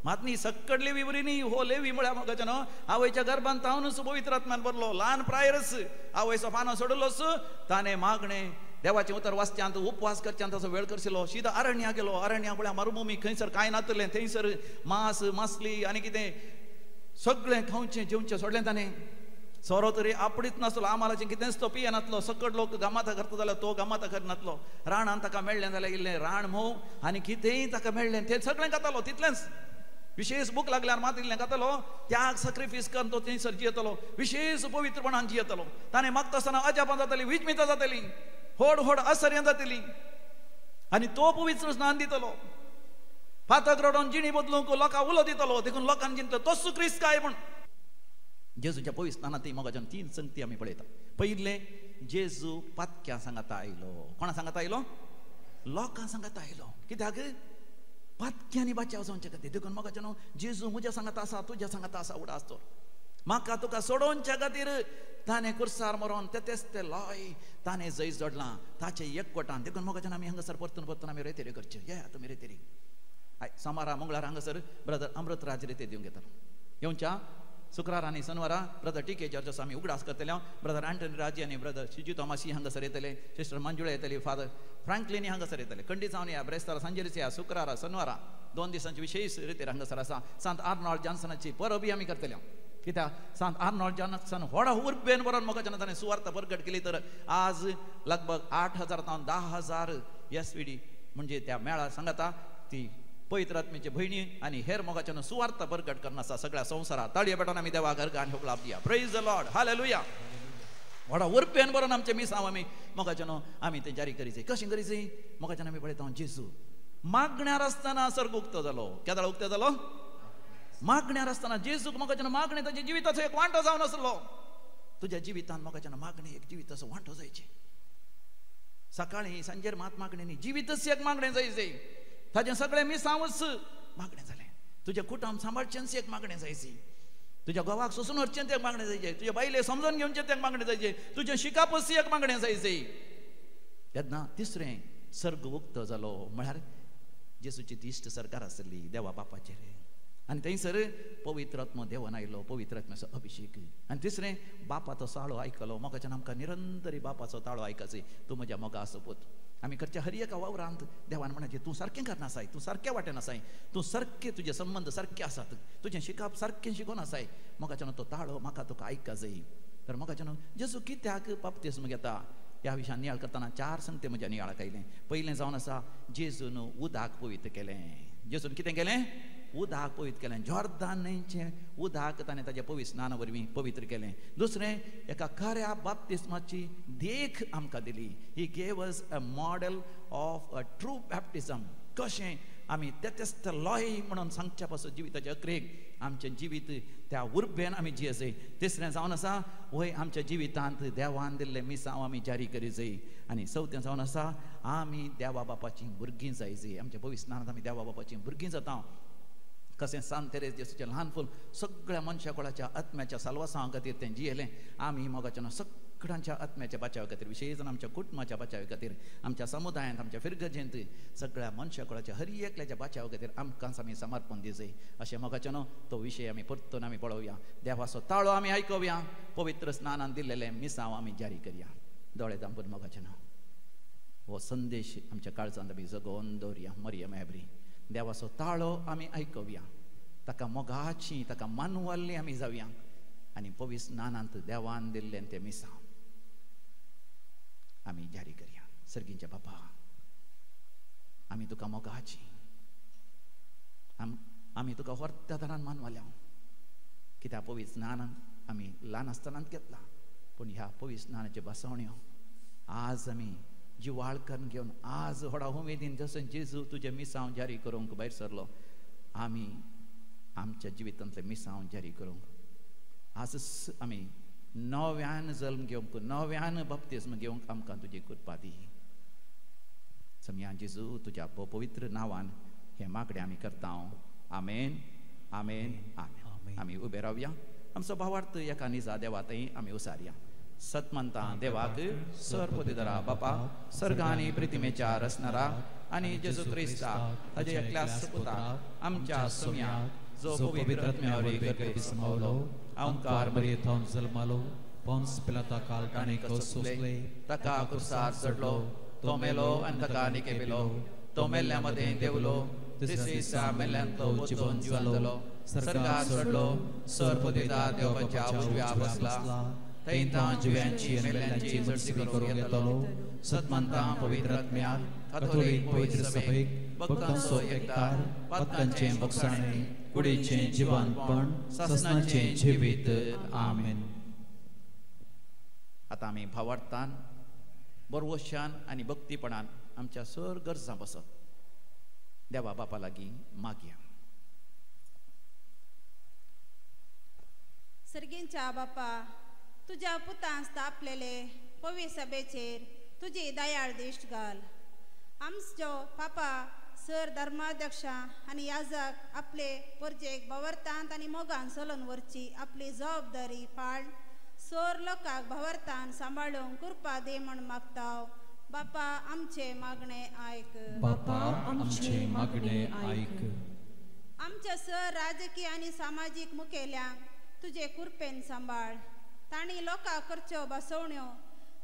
मात न्ही सक्कड लेवी बरी न्ही. हो लेवी म्हळ्यार मोगाचें न्हू आवयच्या गर्भांत तावनूच पवित्र आत्म्यान भरलो. ल्हान प्रायरच आवयचो पानो सोडलोच ताणें मागणें देवाचें उतर वाचच्यांत उपवास करच्यांत ताचो वेळ करशिलो. शीदा अरण्या गेलो. अरण्या म्हळ्यार मरुभूमी, खंयसर कांय नातलें, थंयसर मांस मासली आनी कितें सगळें खावचें जेवचें सोडलें ताणें. सोरो तरी आपडीच नासलो, आमालाचें कितेंच तो पियेनातलो. सकट लोक गमाता करता जाल्यार तो गमाता करनातलो. राणान ताका मेळ्ळें जाल्यार इल्लें राण म्होंव आनी कितेंय ताका मेळ्ळें तें सगळें खातालो. तितलेंच विशेष भूक लागल्यार मात इल्लें खातालो. त्याग सॅक्रिफायस करून तो थंयसर जियेतलो, विशेष पवित्रपणान जियेतलो. ताणें मागता आसतना अजापां जातालीं, विजमितां जातालीं, व्हड व्हड आश्चर्यां जातलीं आनी तो पवित्र स्नान दितलो. फातक रडोवन जिणी बदलूंक लोकांक उलो दितलो. देखून लोकांनी चिंतलो तोच क्रिस्त काय म्हूण. जेजूच्या पवित्र स्नानांत मोगाच्यान 3 संगती आमी पळयता. पयलें, जेजू पातक्यां सांगाता आयलो. कोणा सांगाता आयलो? लोकां सांगाता आयलो. कित्याक? पातक्यांनी बाचाव जावचे खातीर. देखून मोगाच्यान न्हू जेजू म्हज्या सांगाता आसा, तुज्या सांगाता आसा. उडास तो म्हाका तुका सोडोवच्या खातीर ताणें कुर्सार मरोन तेतेच ते लॉय ताणें जैत जोडलां ताचे एकवटान. देखून मोगाच्यान आमी हांगासर परतून परतून आमी रेतेरी करचे. येया तुमी रेतेरी. सोमारा मंगळारा हांगासर ब्रदर अमृतराज रिते दिवंक येतलो. येवच्या शुक्रार आनी शनवारा ब्रदर टी के जॉर्जस आमी उगडास करतले. ब्रदर अँटनी राजी आनी ब्रदर शिजू तोमासी हांगासर येतले. सिस्टर मंजुळा येतली, फादर फ्रँकलिनी हांगासर येतले. खंडीत जावन या ब्रेस्तारा सांजेरीच या शुक्रारा शनवारा 2 दिसांची विशेष रितेर हांगासर आसा. सांत आर्नॉल्ड जॉन्सनाची परबी आमी करतले. कित्याक सांत आर्नॉल्ड जॉन्सन व्हडा उर्बेन बरोवन मोगाच्यान ताणें सुवार्थ परगट केली तर आज लगभग 8,000 तावन 10,000 SVD म्हणजे त्या मेळा सांगता ती पवित्र आत्म्याची भयणी आनी हेर मोगाच्यान सुवार्थ परगट करून आसा सगळ्या संवसारात. ताळये पेटोवन आमी देवा घर आनी होगलाप दिया. Praise the Lord, hallelujah. व्हडा उर्बेन बरोवन आमचें मिसांव आमी मोगाच्यान आमी तें जारी करीचे. कशें करीचे? मोगाच्यान आमी पळयता जेजू मागण्यार आसतना सर्ग उक्तो जालो. केदळ उक्तो जालो? मागण्यार आसतना जेजूक मोगाच्यान मागणें ताच्या जिविताचो एक वांटो जावन आसलो. तुज्या जिवितान मोगाच्यान मागणें एक जिविताचो वांटो जायचें. सकाळीं सांजेर मात मागणें न्ही, जिवितच एक मागणें जायचें. ताजें सगळें मिसांवच मागणें जालें. तुजें कुटुंब सांबाळचेंच एक मागणें जायची, तुज्या घोवाक सोसून व्हरचें तें मागणें जायचें, तुज्या बायले समजून घेवचें तें मागणें जायचें, तुजें शिकापच एक मागणें जायचें. तेन्ना तिसरें सर्ग उक्तो जालो म्हळ्यार जेजूची दिश्ट सरकार आसली देवा बापाचेर आनी थंयसर पवित्र आत्मो देवान आयलो, पवित्र आत्म्याचो अभिशेक. आनी तिसरें बापाचो ताळो आयकलो. मोगाच्यान आमकां निरंतरी बापाचो ताळो आयकाचो, तूं म्हज्या मोगा सोपूत. आमी करच्या हर एका वावरांत देवान म्हणाचें तूं सारकें करना आसाय, तूं सारक्या वाटेन आसाय, तूं सारकें तुजे संबंद सारके आसात, तुजें शिकप सारकें शिकोवन आसाय. मोगाच्यान तो ताळो म्हाका तुका आयका जाय. तर मोगाच्यान जेजू कित्याक बाप्तिस्म घेता ह्या विशयान नियाळ करतना 4 संगते म्हज्या नियाळाक आयलें. पयलें जावन आसा जेजून उदक पवित्र केलें. जेजून कितें केलें? उदक पवित्र केलें. जॉर्दान न्हंयचें उदक ताणें ताज्या पवित्र स्नाना वरवीं पवित्र केलें. दुसरें एका खऱ्या बाप्तिस्माची देख आमकां दिली. He gave us a model of a true baptism. कशें आमी तेतेस्त लॉय म्हणून सांगच्या पासून जिविताच्या अक्रेक आमचें जिवीत त्या उर्बेन आमी जियेजय. तिसरें जावन आसा वय आमच्या जिवितांत देवान दिल्लें मिसांव आमी जारी करीजय. आनी चवथें जावन आसा आमी देवा बापाचीं भुरगीं जायजय. आमच्या पवित्र स्नानांत आमी देवा बापाचीं भुरगीं जाता. कशें सांत तेरेज जेजूचें ल्हान फूल सगळ्या मनशा कोळाच्या आत्म्याच्या साल्वासांवा खातीर तें जियेलें. आमी मोगाच्यान सगळ्यांच्या आत्म्याच्या बचावा खातीर, विशेश आमच्या कुटुंबाच्या बचावा खातीर, आमच्या समुदायांत, आमच्या फिरगजेंत सगळ्या मनशा कोळाच्या हर एकल्याच्या बचावा खातीर आमकांच आमी समर्पण दिजय. अशें मोगाच्यान तो विशय आमी परतून आमी पळोवया. देवाचो ताळो आमी आयकोवया. पवित्र स्नानान दिल्लेलें मिसांव आमी जारी करया. दोळे धांपून मोगाच्यान हो संदेश आमच्या काळजांत आमी जगोवन दवरया. मरियम एब्री देवाचो ताळो आमी आयकोवया, ताका मोगाची, ताका मानवाल्ली आमी जावया आनी पवित्र स्नानांत देवान दिल्लें तें मिसांव आमी जारी करया. सर्गींच्या बापा, आमी तुका मोगाची, आमी तुका व्हडत्या तरान मानवाल्या. कित्याक पवित्र स्नानान आमी ल्हान आसतनाच घेतला, पूण ह्या पवित्र स्नानाच्यो बसवण्यो आज आमी जिवाळ करून घेवन आज व्हडा उमेदीन जशें जेजू तुजें मिसांव जारी करूंक भायर सरलो, आमी आमच्या जिवितांतलें मिसांव जारी करूंक आजच आमी नव्यान जल्म घेवंक, नव्यान बाप्तिस्म घेवंक आमकां तुजी कृपा दी. समया जेजू तुज्या पवित्र नांवान हें मागणें आमी करता. आमेन, आमेन, आमेन. आमी उबे रावया. आमचो भावार्थ एका निजा देवा थंय आमी उसारया. सतमंता देवाक सरपतिधरा बापा सर्ग आनी प्रितिमेच्या रचणारा आनी जेजू क्रिस्ता ताज्या एकल्या सुपुताक आमच्या सोम्याक जो पवित्र आत्म्या वरवीं समावलो, अंकार मरियेथावन जल्मालो, पोन्स पिलाता काल ताणें सोंसले, ताका कुर्सार चडलो, तो मेलो आनी ताका निकेपिलो, तो मेल्ल्या मदें देवलो, तिसरे दिसा मेल्ल्यांतलो वचून जिवन जालो, सर्गार चडलो, सरपतिधा देवाच्या उजव्या बसला, थंय जिव्यांची मेल्ल्यांची मजती करूंक येतलो. सतमंता पवित्र आत्म्याक, काथोलीक पवित्र सभेक, भक्तांचो एकतार, पातकांचें भोगसाणें, कुडीचें जिवनपण, सासणाचें जिवीत. आमेन. आतां आमी भावार्थान, बरवशान आनी भक्तीपणान आमच्या सर गरजां बसत देवा बापा लागीं मागया. सर्गींच्या बापा, तुज्या पुतान स्थापलेले पवित्र सभेचेर तुजी दयाळ दिश्ट घाल. आमचो पापा सर धर्माध्यक्ष आनी याजक आपले परजेक भावार्थांत आनी मोगान चलोवन व्हरची आपली जबाबदारी पाळ सर लोकांक भावार्थान सांबाळूंक कृपा दी म्हूण मागता. बापा आमचे मागणे आयक. बापा आमचे मागणे आयक. आमच्या सर राजकीय आनी सामाजीक मुखेल्यांक तुजे कुरपेन सांबाळ. तांणी लोकां करच्यो बसवण्यो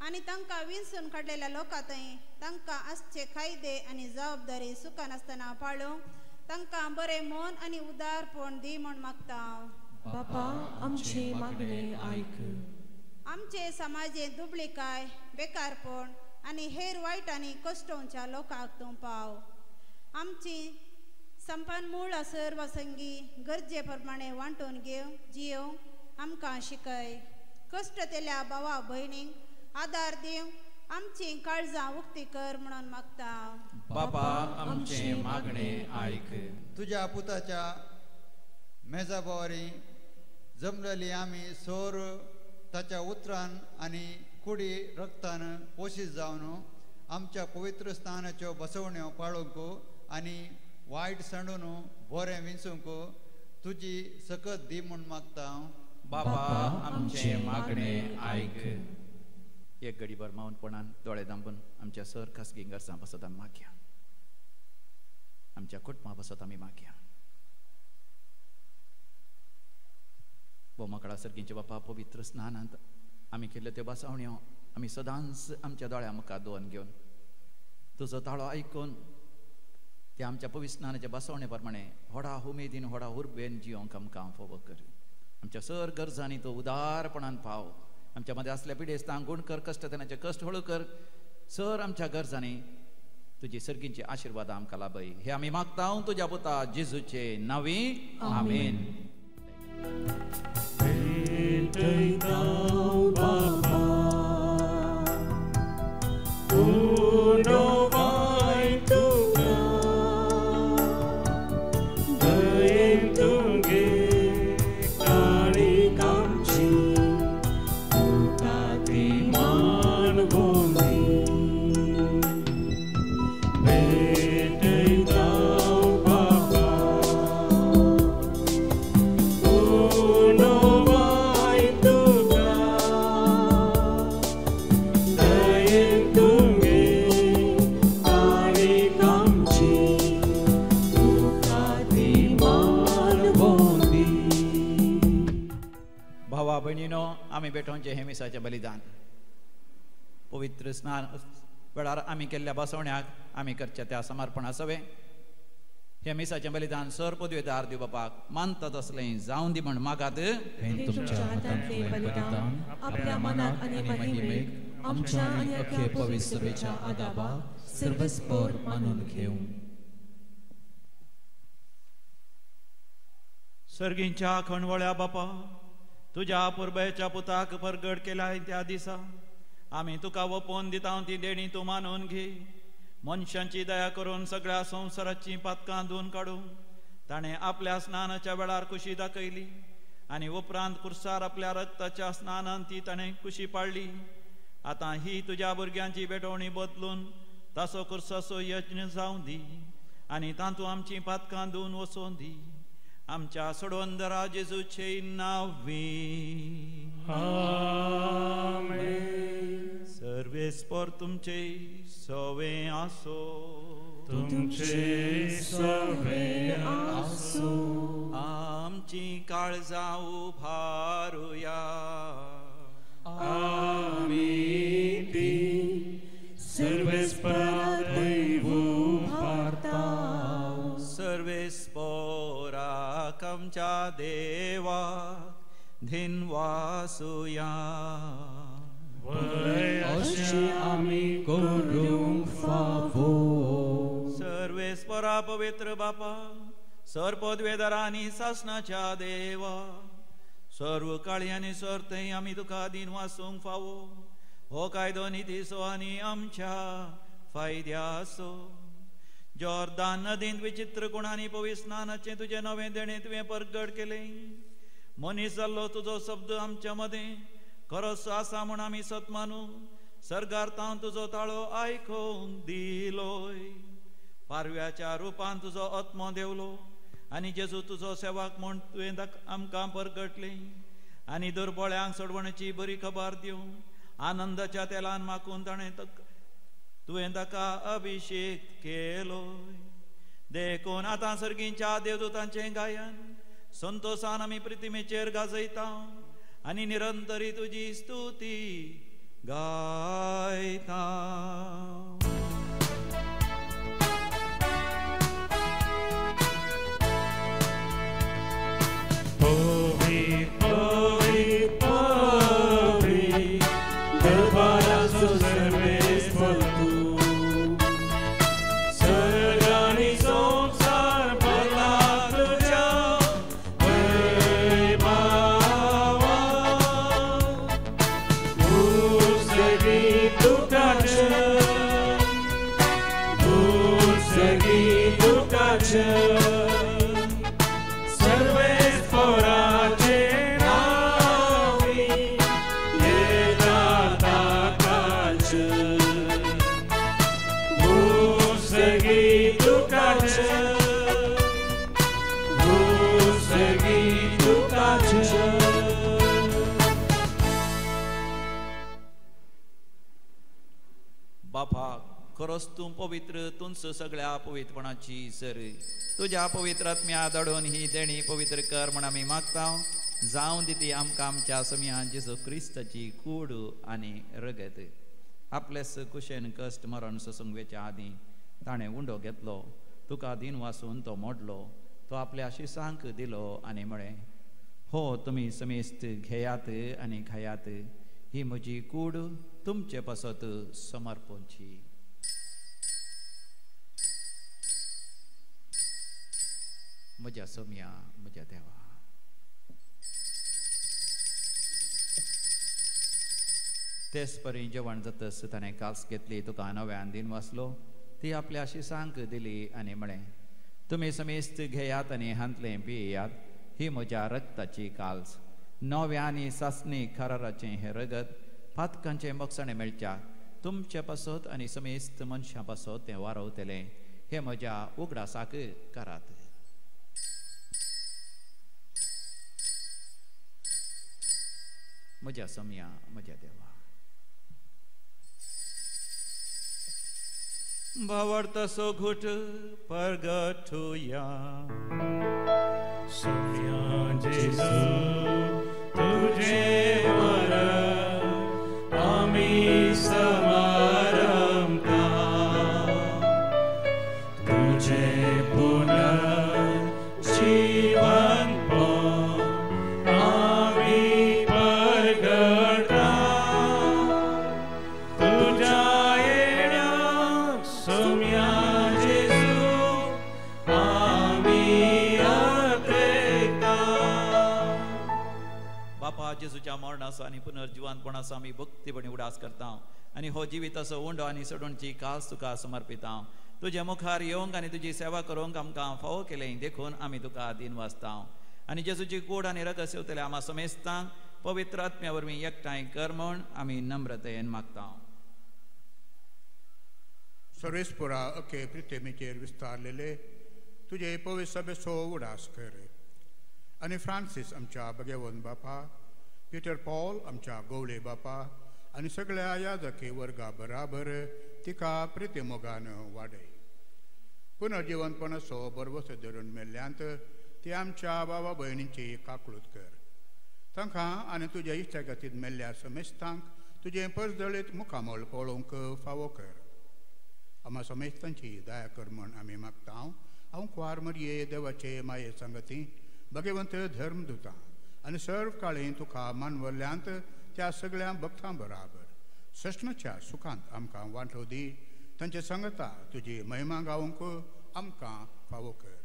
आनी तांकां विंचून काडलेल्या लोकां थंय तांकां आसचे कायदे आनी जबाबदारी सुखानासतना पाळूंक तांकां बरें मन आनी उदारपण दी म्हूण मागता हांव. बापा आमचे मागणे आयक. आमचे समाजेंत दुबळीकाय, बेकारपण आनी हेर वायट आनी कश्टोवच्या लोकांक तूं पाव. आमची संपन्मूळ सर्व संगी गरजे प्रमाणे वांटून घेवंक जियोवंक आमकां शिकय. कश्ट तेल्या भावा भयणींक आदार दिवंक आमची काळजां उक्ती कर म्हणून मागता. बापा आमचे मागणे आयक. तुज्या पुताच्या मेजा बोवारी जमलेली आमी सोर ताच्या उतरान आनी कुडी रक्तान पोशीत जावन आमच्या पवित्र स्थानाच्यो बसवण्यो पाळूंक आनी वायट सांडून बरें विंचूंक तुजी सकत दी म्हूण मागता हांव. बाबा आमचे मागणे आयक. एक घडीभर मौनपणान दोळे दांबून आमच्या सर खासगी गरजां पासत आमी मागया. आमच्या कुटुंबा पासत आमी मागया. बोमाकडा सर्गींचे बापा, पवित्र स्नानांत आमी केल्ल्यो त्यो बसावण्यो आमी सदांच आमच्या दोळ्या मुखार दोन घेवन तुजो ताळो आयकून ते आमच्या पवित्र स्नानाच्या बसवणे प्रमाणे व्हडा उमेदीन व्हडा उर्बेन जियोंक आमकां फोव कर. आमच्या सर गरजांनी तो उदारपणान पाव. आमच्या मदें आसल्या पिडेस्तांक गुण कर, कश्ट तेनाचे कश्ट हळू कर. सर आमच्या गरजांनी तुजी सर्गींची आशिर्वाद आमकां लाभय. हे आमी मागता तुज्या पुता जेजूचे नांवी, आमेन. आमी भेटोवचें हें मिसाचें बलिदान. पवित्र स्नान वेळार आमी केल्ल्या बसवण्याक आमी करच्या त्या समर्पणा सवें हें मिसाचें बलिदान सर पदवेदार दिव बापाक मानता तसलें जावन दी म्हण मागात. हें तुमच्या हातांतलें बलिदान आपल्या मनाक आनी महिमेक आमच्या आनी अख्खे पवित्र सभेच्या आदाबाक सर्वस्पर मानून घेवं. सर्गींच्या खणवळ्या बापा, तुज्या पुरबेच्या पुताक परगट केला त्या दिसा आमी तुका वपोवन दिता ती देणी तूं मानून घे. मनशांची दया करून सगळ्या संवसाराची पातकां धुवन काडूं ताणें आपल्या स्नानाच्या वेळार कुशी दाखयली आनी उपरांत कुर्सार आपल्या रक्ताच्या स्नानान ती ताणें कुशी पाडली. आतां ही तुज्या भुरग्यांची भेटवणी बदलून ताचो कुर्साचो यज्ञ जावं दी आनी तातूंत आमचीं पातकां धुवन वचोन दी. आमच्या सोडवंदरा जेजूचे नांवी, आमेन. सर्वेस्पर तुमचे सवे आसो. तुमचे सवे आसो. आमची काळजां उभारुया. आमी ती सर्वेस्परा थंय उभारता. सर्वेस्पराक आमच्या देवाक धिनवासुया. वय अशें आमी करूंक फावो. सर्वेस्परा पवित्र बापा, सर पदवेदारा आनी सासणाच्या देवा, सर्व काळी आनी सर थंय आमी तुका दिनवासूंक फावो. हो कायदो नितीचो आनी आमच्या फायद्याचो. जॉर्दान नदींत विचित्र गुणांनी पवित्र स्नानाचें तुजें नवें देणें तुवें परगट केलें. मनीस जाल्लो तुजो शब्द आमच्या मदें खरोच आसा म्हूण आमी सत मानू. सर्गार तावन तुजो ताळो आयकूंक दिलोय. पारव्याच्या रुपान तुजो आत्मो देवलो आनी जेजू तुजो सेवाक म्हूण तुवें आमकां परगटलें. आनी दुर्बळ्यांक सोडवण्याची बरी खबर दिवंक आनंदाच्या तेलान माकून ताणें तुवें ताका अभिषेक केलो. देखून आतां सर्गींच्या देवदूतांचें गायन संतोसान आमी प्रतिमेचेर गाजयता आनी निरंतरी तुजी स्तुती गायता. खरोच तूं पवित्र, तुंच सगळ्या पवित्रपणाची सर. तुज्या पवित्र आत्म्या धाडून ही देणी पवित्र कर म्हण आमी मागता. जावं दी ती आमकां आमच्या समिया जेजू क्रिस्ताची कूड आनी रगत. आपलेच कुशेन कश्ट मरण सोसूंक वेच्या आदीं ताणें उंडो घेतलो, तुका दिन वासून तो मोडलो, तो आपल्या शिसांक दिलो आनी म्हळें, हो तुमी समेस्त घेयात आनी खायात, ही म्हजी कूड तुमचे पासत समर्पणची. म्हज्या सोम्या, म्हज्या देवा. तेच परी जेवण जातच ताणें कास घेतली, तुका नव्यान दिन वाचलो, ती आपल्या शिसांक दिली आनी म्हळें, तुमी समेस्त घेयात आनी हांतलें पियेयात, ही म्हज्या रक्ताची काल्स, नव्या आनी सासणी कराराचें हें रगत पातकांचें मोगसाणें मेळच्या तुमचे पासत आनी समेस्त मनशां पासत तें वारवतलें. हें म्हज्या उगडासाक करात. म्हज्या सोम्या, म्हज्या देवा. भावार्थाचो घुट परगटुया. सोम्या जेजू तुझे मरण आमी समारंभता, तुझे पुनर्जीवनपण आमी परगटा, तुझ्या येण्याक सोम्या जेजू आमी आग्रेता. बापा, जेजूच्या मरणाचो आनी पुनर्जिवनपणाचो आमी भक्तीपणी उडास करता आनी हो जिविताचो उंडो आनी सोडणची कास तुका समर्पिता. तुज्या मुखार येवंक आनी तुजी सेवा करूंक आमकां फावो केलें, देखून आमी तुका दिन वाचता. आनी जेजूची कूड आनी रगत सेवतले आमा समेस्तांक पवित्र आत्म्या वरवीं एकठांय कर म्हूण आमी नम्रतेन मागता. सर्वेस्पुरा अखे पृथ्वीचेर विस्तारलेले तुजे पवित्र सभेचो उडास कर आनी फ्रांसीस आमच्या भगेवन बापा, पिटर पॉल आमच्या गोवळे बापा आनी सगळ्या याजकी वर्गा बराबर तिका प्रितीमोगान वाडय. पुनर्जिवनपणाचो बरवसो धरून मेल्ल्यांत ती आमच्या बाबा भयणींची काकळूत कर. तांकां आनी तुज्या इश्टागतींत मेल्ल्या समेस्तांक तुजें परजळीत मुखामळ पळोवंक फावो कर. आमा समेस्तांची दया कर म्हण आमी मागता. हांव कुवार मरये देवाचे माये सांगती भगवंत धर्मदुतां आनी सर्व काळी तुका मानवल्ल्यांत त्या सगळ्या भक्तां बराबर सश्णाच्या सुखांत आमकां वांटो दी. तांचे सांगता तुजी महिमा गावंक आमकां फावो कर.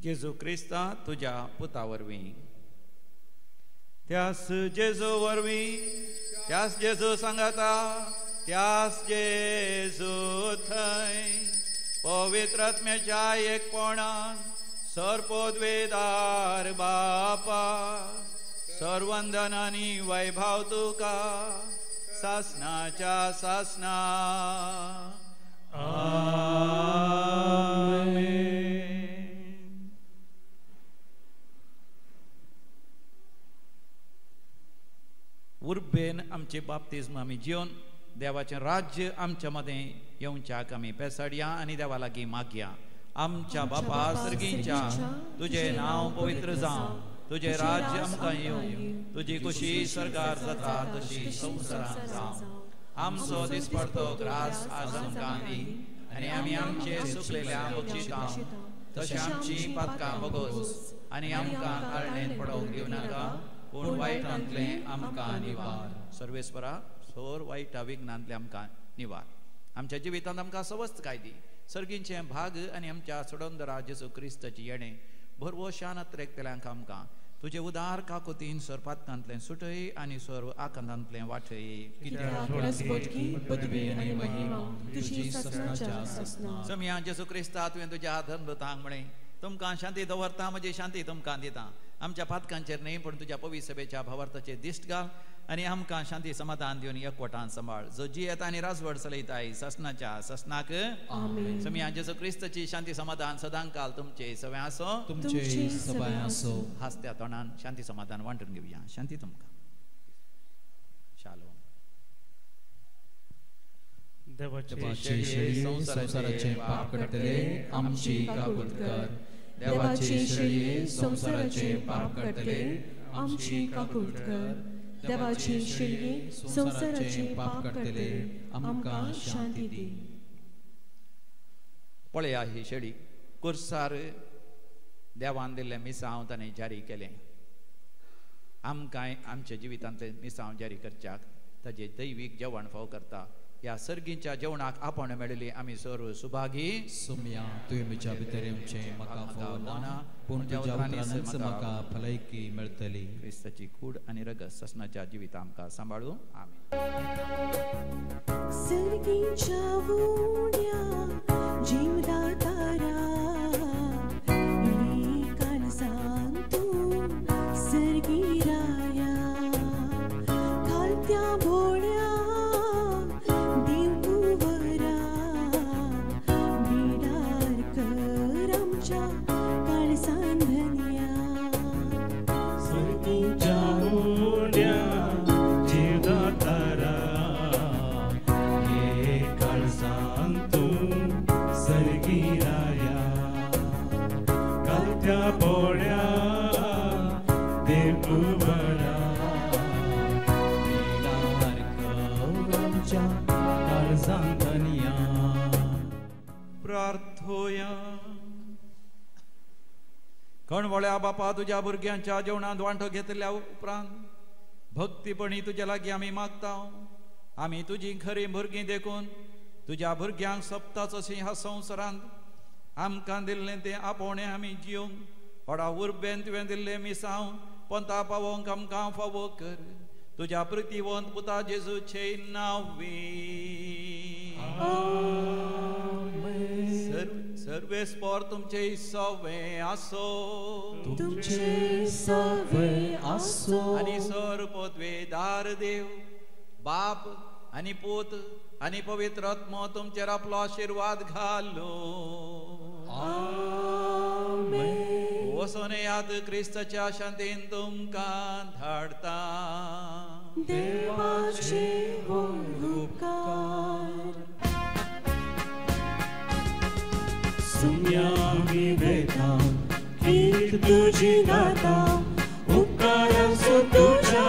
जेजू क्रिस्ता तुज्या पुता वरवीं, त्यास जेजू वरवीं, त्यास जेजू सांगता, त्यास जेजू थंय पवित्र आत्म्याच्या एकपणान सर्पोद्वेदार बापा सर्वंदन आनी वैभव तुका सासनाच्या सासना. आमेन. उर्बेन आमचे बाप्तिज्म आमी जिवन देवाचें राज्य आमच्या मदें येवच्याक आमी पेसाडया आनी देवा लागीं मागया. आमच्या बापा सर्गींच्या, तुजें नांव पवित्र जावं, तुजें राज्य आमकां येवं, तुजी खुशी सर्गार जाता तशी संवसारांत जावं. आमचो दिसपडतो ग्रास आज आमकां दी आनी आमी आमचे सुकलेल्या बक्षिता तशें आमची पातकां बगोस आनी आमकां ताळणेंत पडोवंक दिवनाका, पूण वायटांतलें आमकां निवार. सर्वेस्परा, सोर वायटा विघ्नांतलें आमकां निवार. आमच्या जिवितांत आमकां सवस्तकाय दी. सर्गींचें भाग आनी आमच्या सोडंदरा जेजू क्रिस्ताची येणें भरवो शान अत्रेकतल्यांक आमकां तुजे उदार काकुतीन सर्पातकांतलें सुटय आनी सर्व आकांतांतलें वाटय. समया जेजू क्रिस्ता, तुवें तुज्या धर्मदूतांक म्हळें, तुमकां शांती दवरता, म्हजी शांती तुमकां दिता. आमच्या पातकांचेर न्हय पूण तुज्या पवित्र सभेच्या भावार्थाचेर दिश्ट घाल आनी आमकां शांती समाधान दिवन एकवटान सांबाळ, जो जियेता आनी राजवट चलयताय ससनाच्या ससनाक. समया जेजू क्रिस्ताची शांती समाधान सदांकाल तुमचे सगळें आसो, तुमचे सबाय आसो. हासत्या तोंडान शांती समाधान वांटून घेवया. शांती तुमकां. शालोम. देवाचे शेळये संवसाराचें पाप काडटले आमची काकूत कर. देवाचे शेळये संवसाराचें पाप काडटले आमची काकूत कर. देवाचे शेळये संवसाराचें पाप काडटले आमकां शांती दी. पळया ही शेळी कुर्सार देवान दिल्लें मिसांव ताणें जारी केलें. आमकांय आमच्या जिवितांतलें मिसांव जारी करच्याक ताजें दैवीक जेवण फाव करता. ह्या सर्गींच्या जेवणाक आपण मेळिल्ली आमी सर्व सुभागी. सुम्या, तुवें म्हज्या भितर येवचें म्हाका फावो ना, पूण तुज्या उतरांनीच म्हाका भलायकी मेळटली. क्रिस्ताची कूड आनी रगत ससनाच्या जिविता आमकां सांबाळू. आमेन. सर्गींच्या उण्या जीवदातारा, काळजांत तूं सर्गी राया, खालत्या भोळ्या प्रार्थोया. कणवळ्या बापा, तुज्या भुरग्यांच्या जेवणांत वांटो घेतल्या उपरांत भक्तीपणी तुज्या लागीं आमी मागता. आमी तुजी खरी भुरगीं देखून तुज्या भुरग्यांक सप्ताच अशी ह्या संवसारांत आमकां दिल्लें तें आपोवणें आमी जिवंक व्हडा उर्बेन तुवें दिल्लें मिसांव पंता पावोवंक आमकां फावो कर. तुज्या प्रितीवंत पुता जेजूचे नांवी. सर्वेस्पर तुमचे सवे आसो, तुमचे सवे आसो. आनी सर पदवेदार देव बाप आनी पूत आनी पवित्र आत्मो तुमचेर आपलो आशिर्वाद घालो. आमेन. वचोन येयात, क्रिस्ताच्या शांतीन तुमकां धाडता. देवाचे उपकार. सुम्या आमी वेता, कीर्त तुजी गाता, उपकार आसूं तुज्या.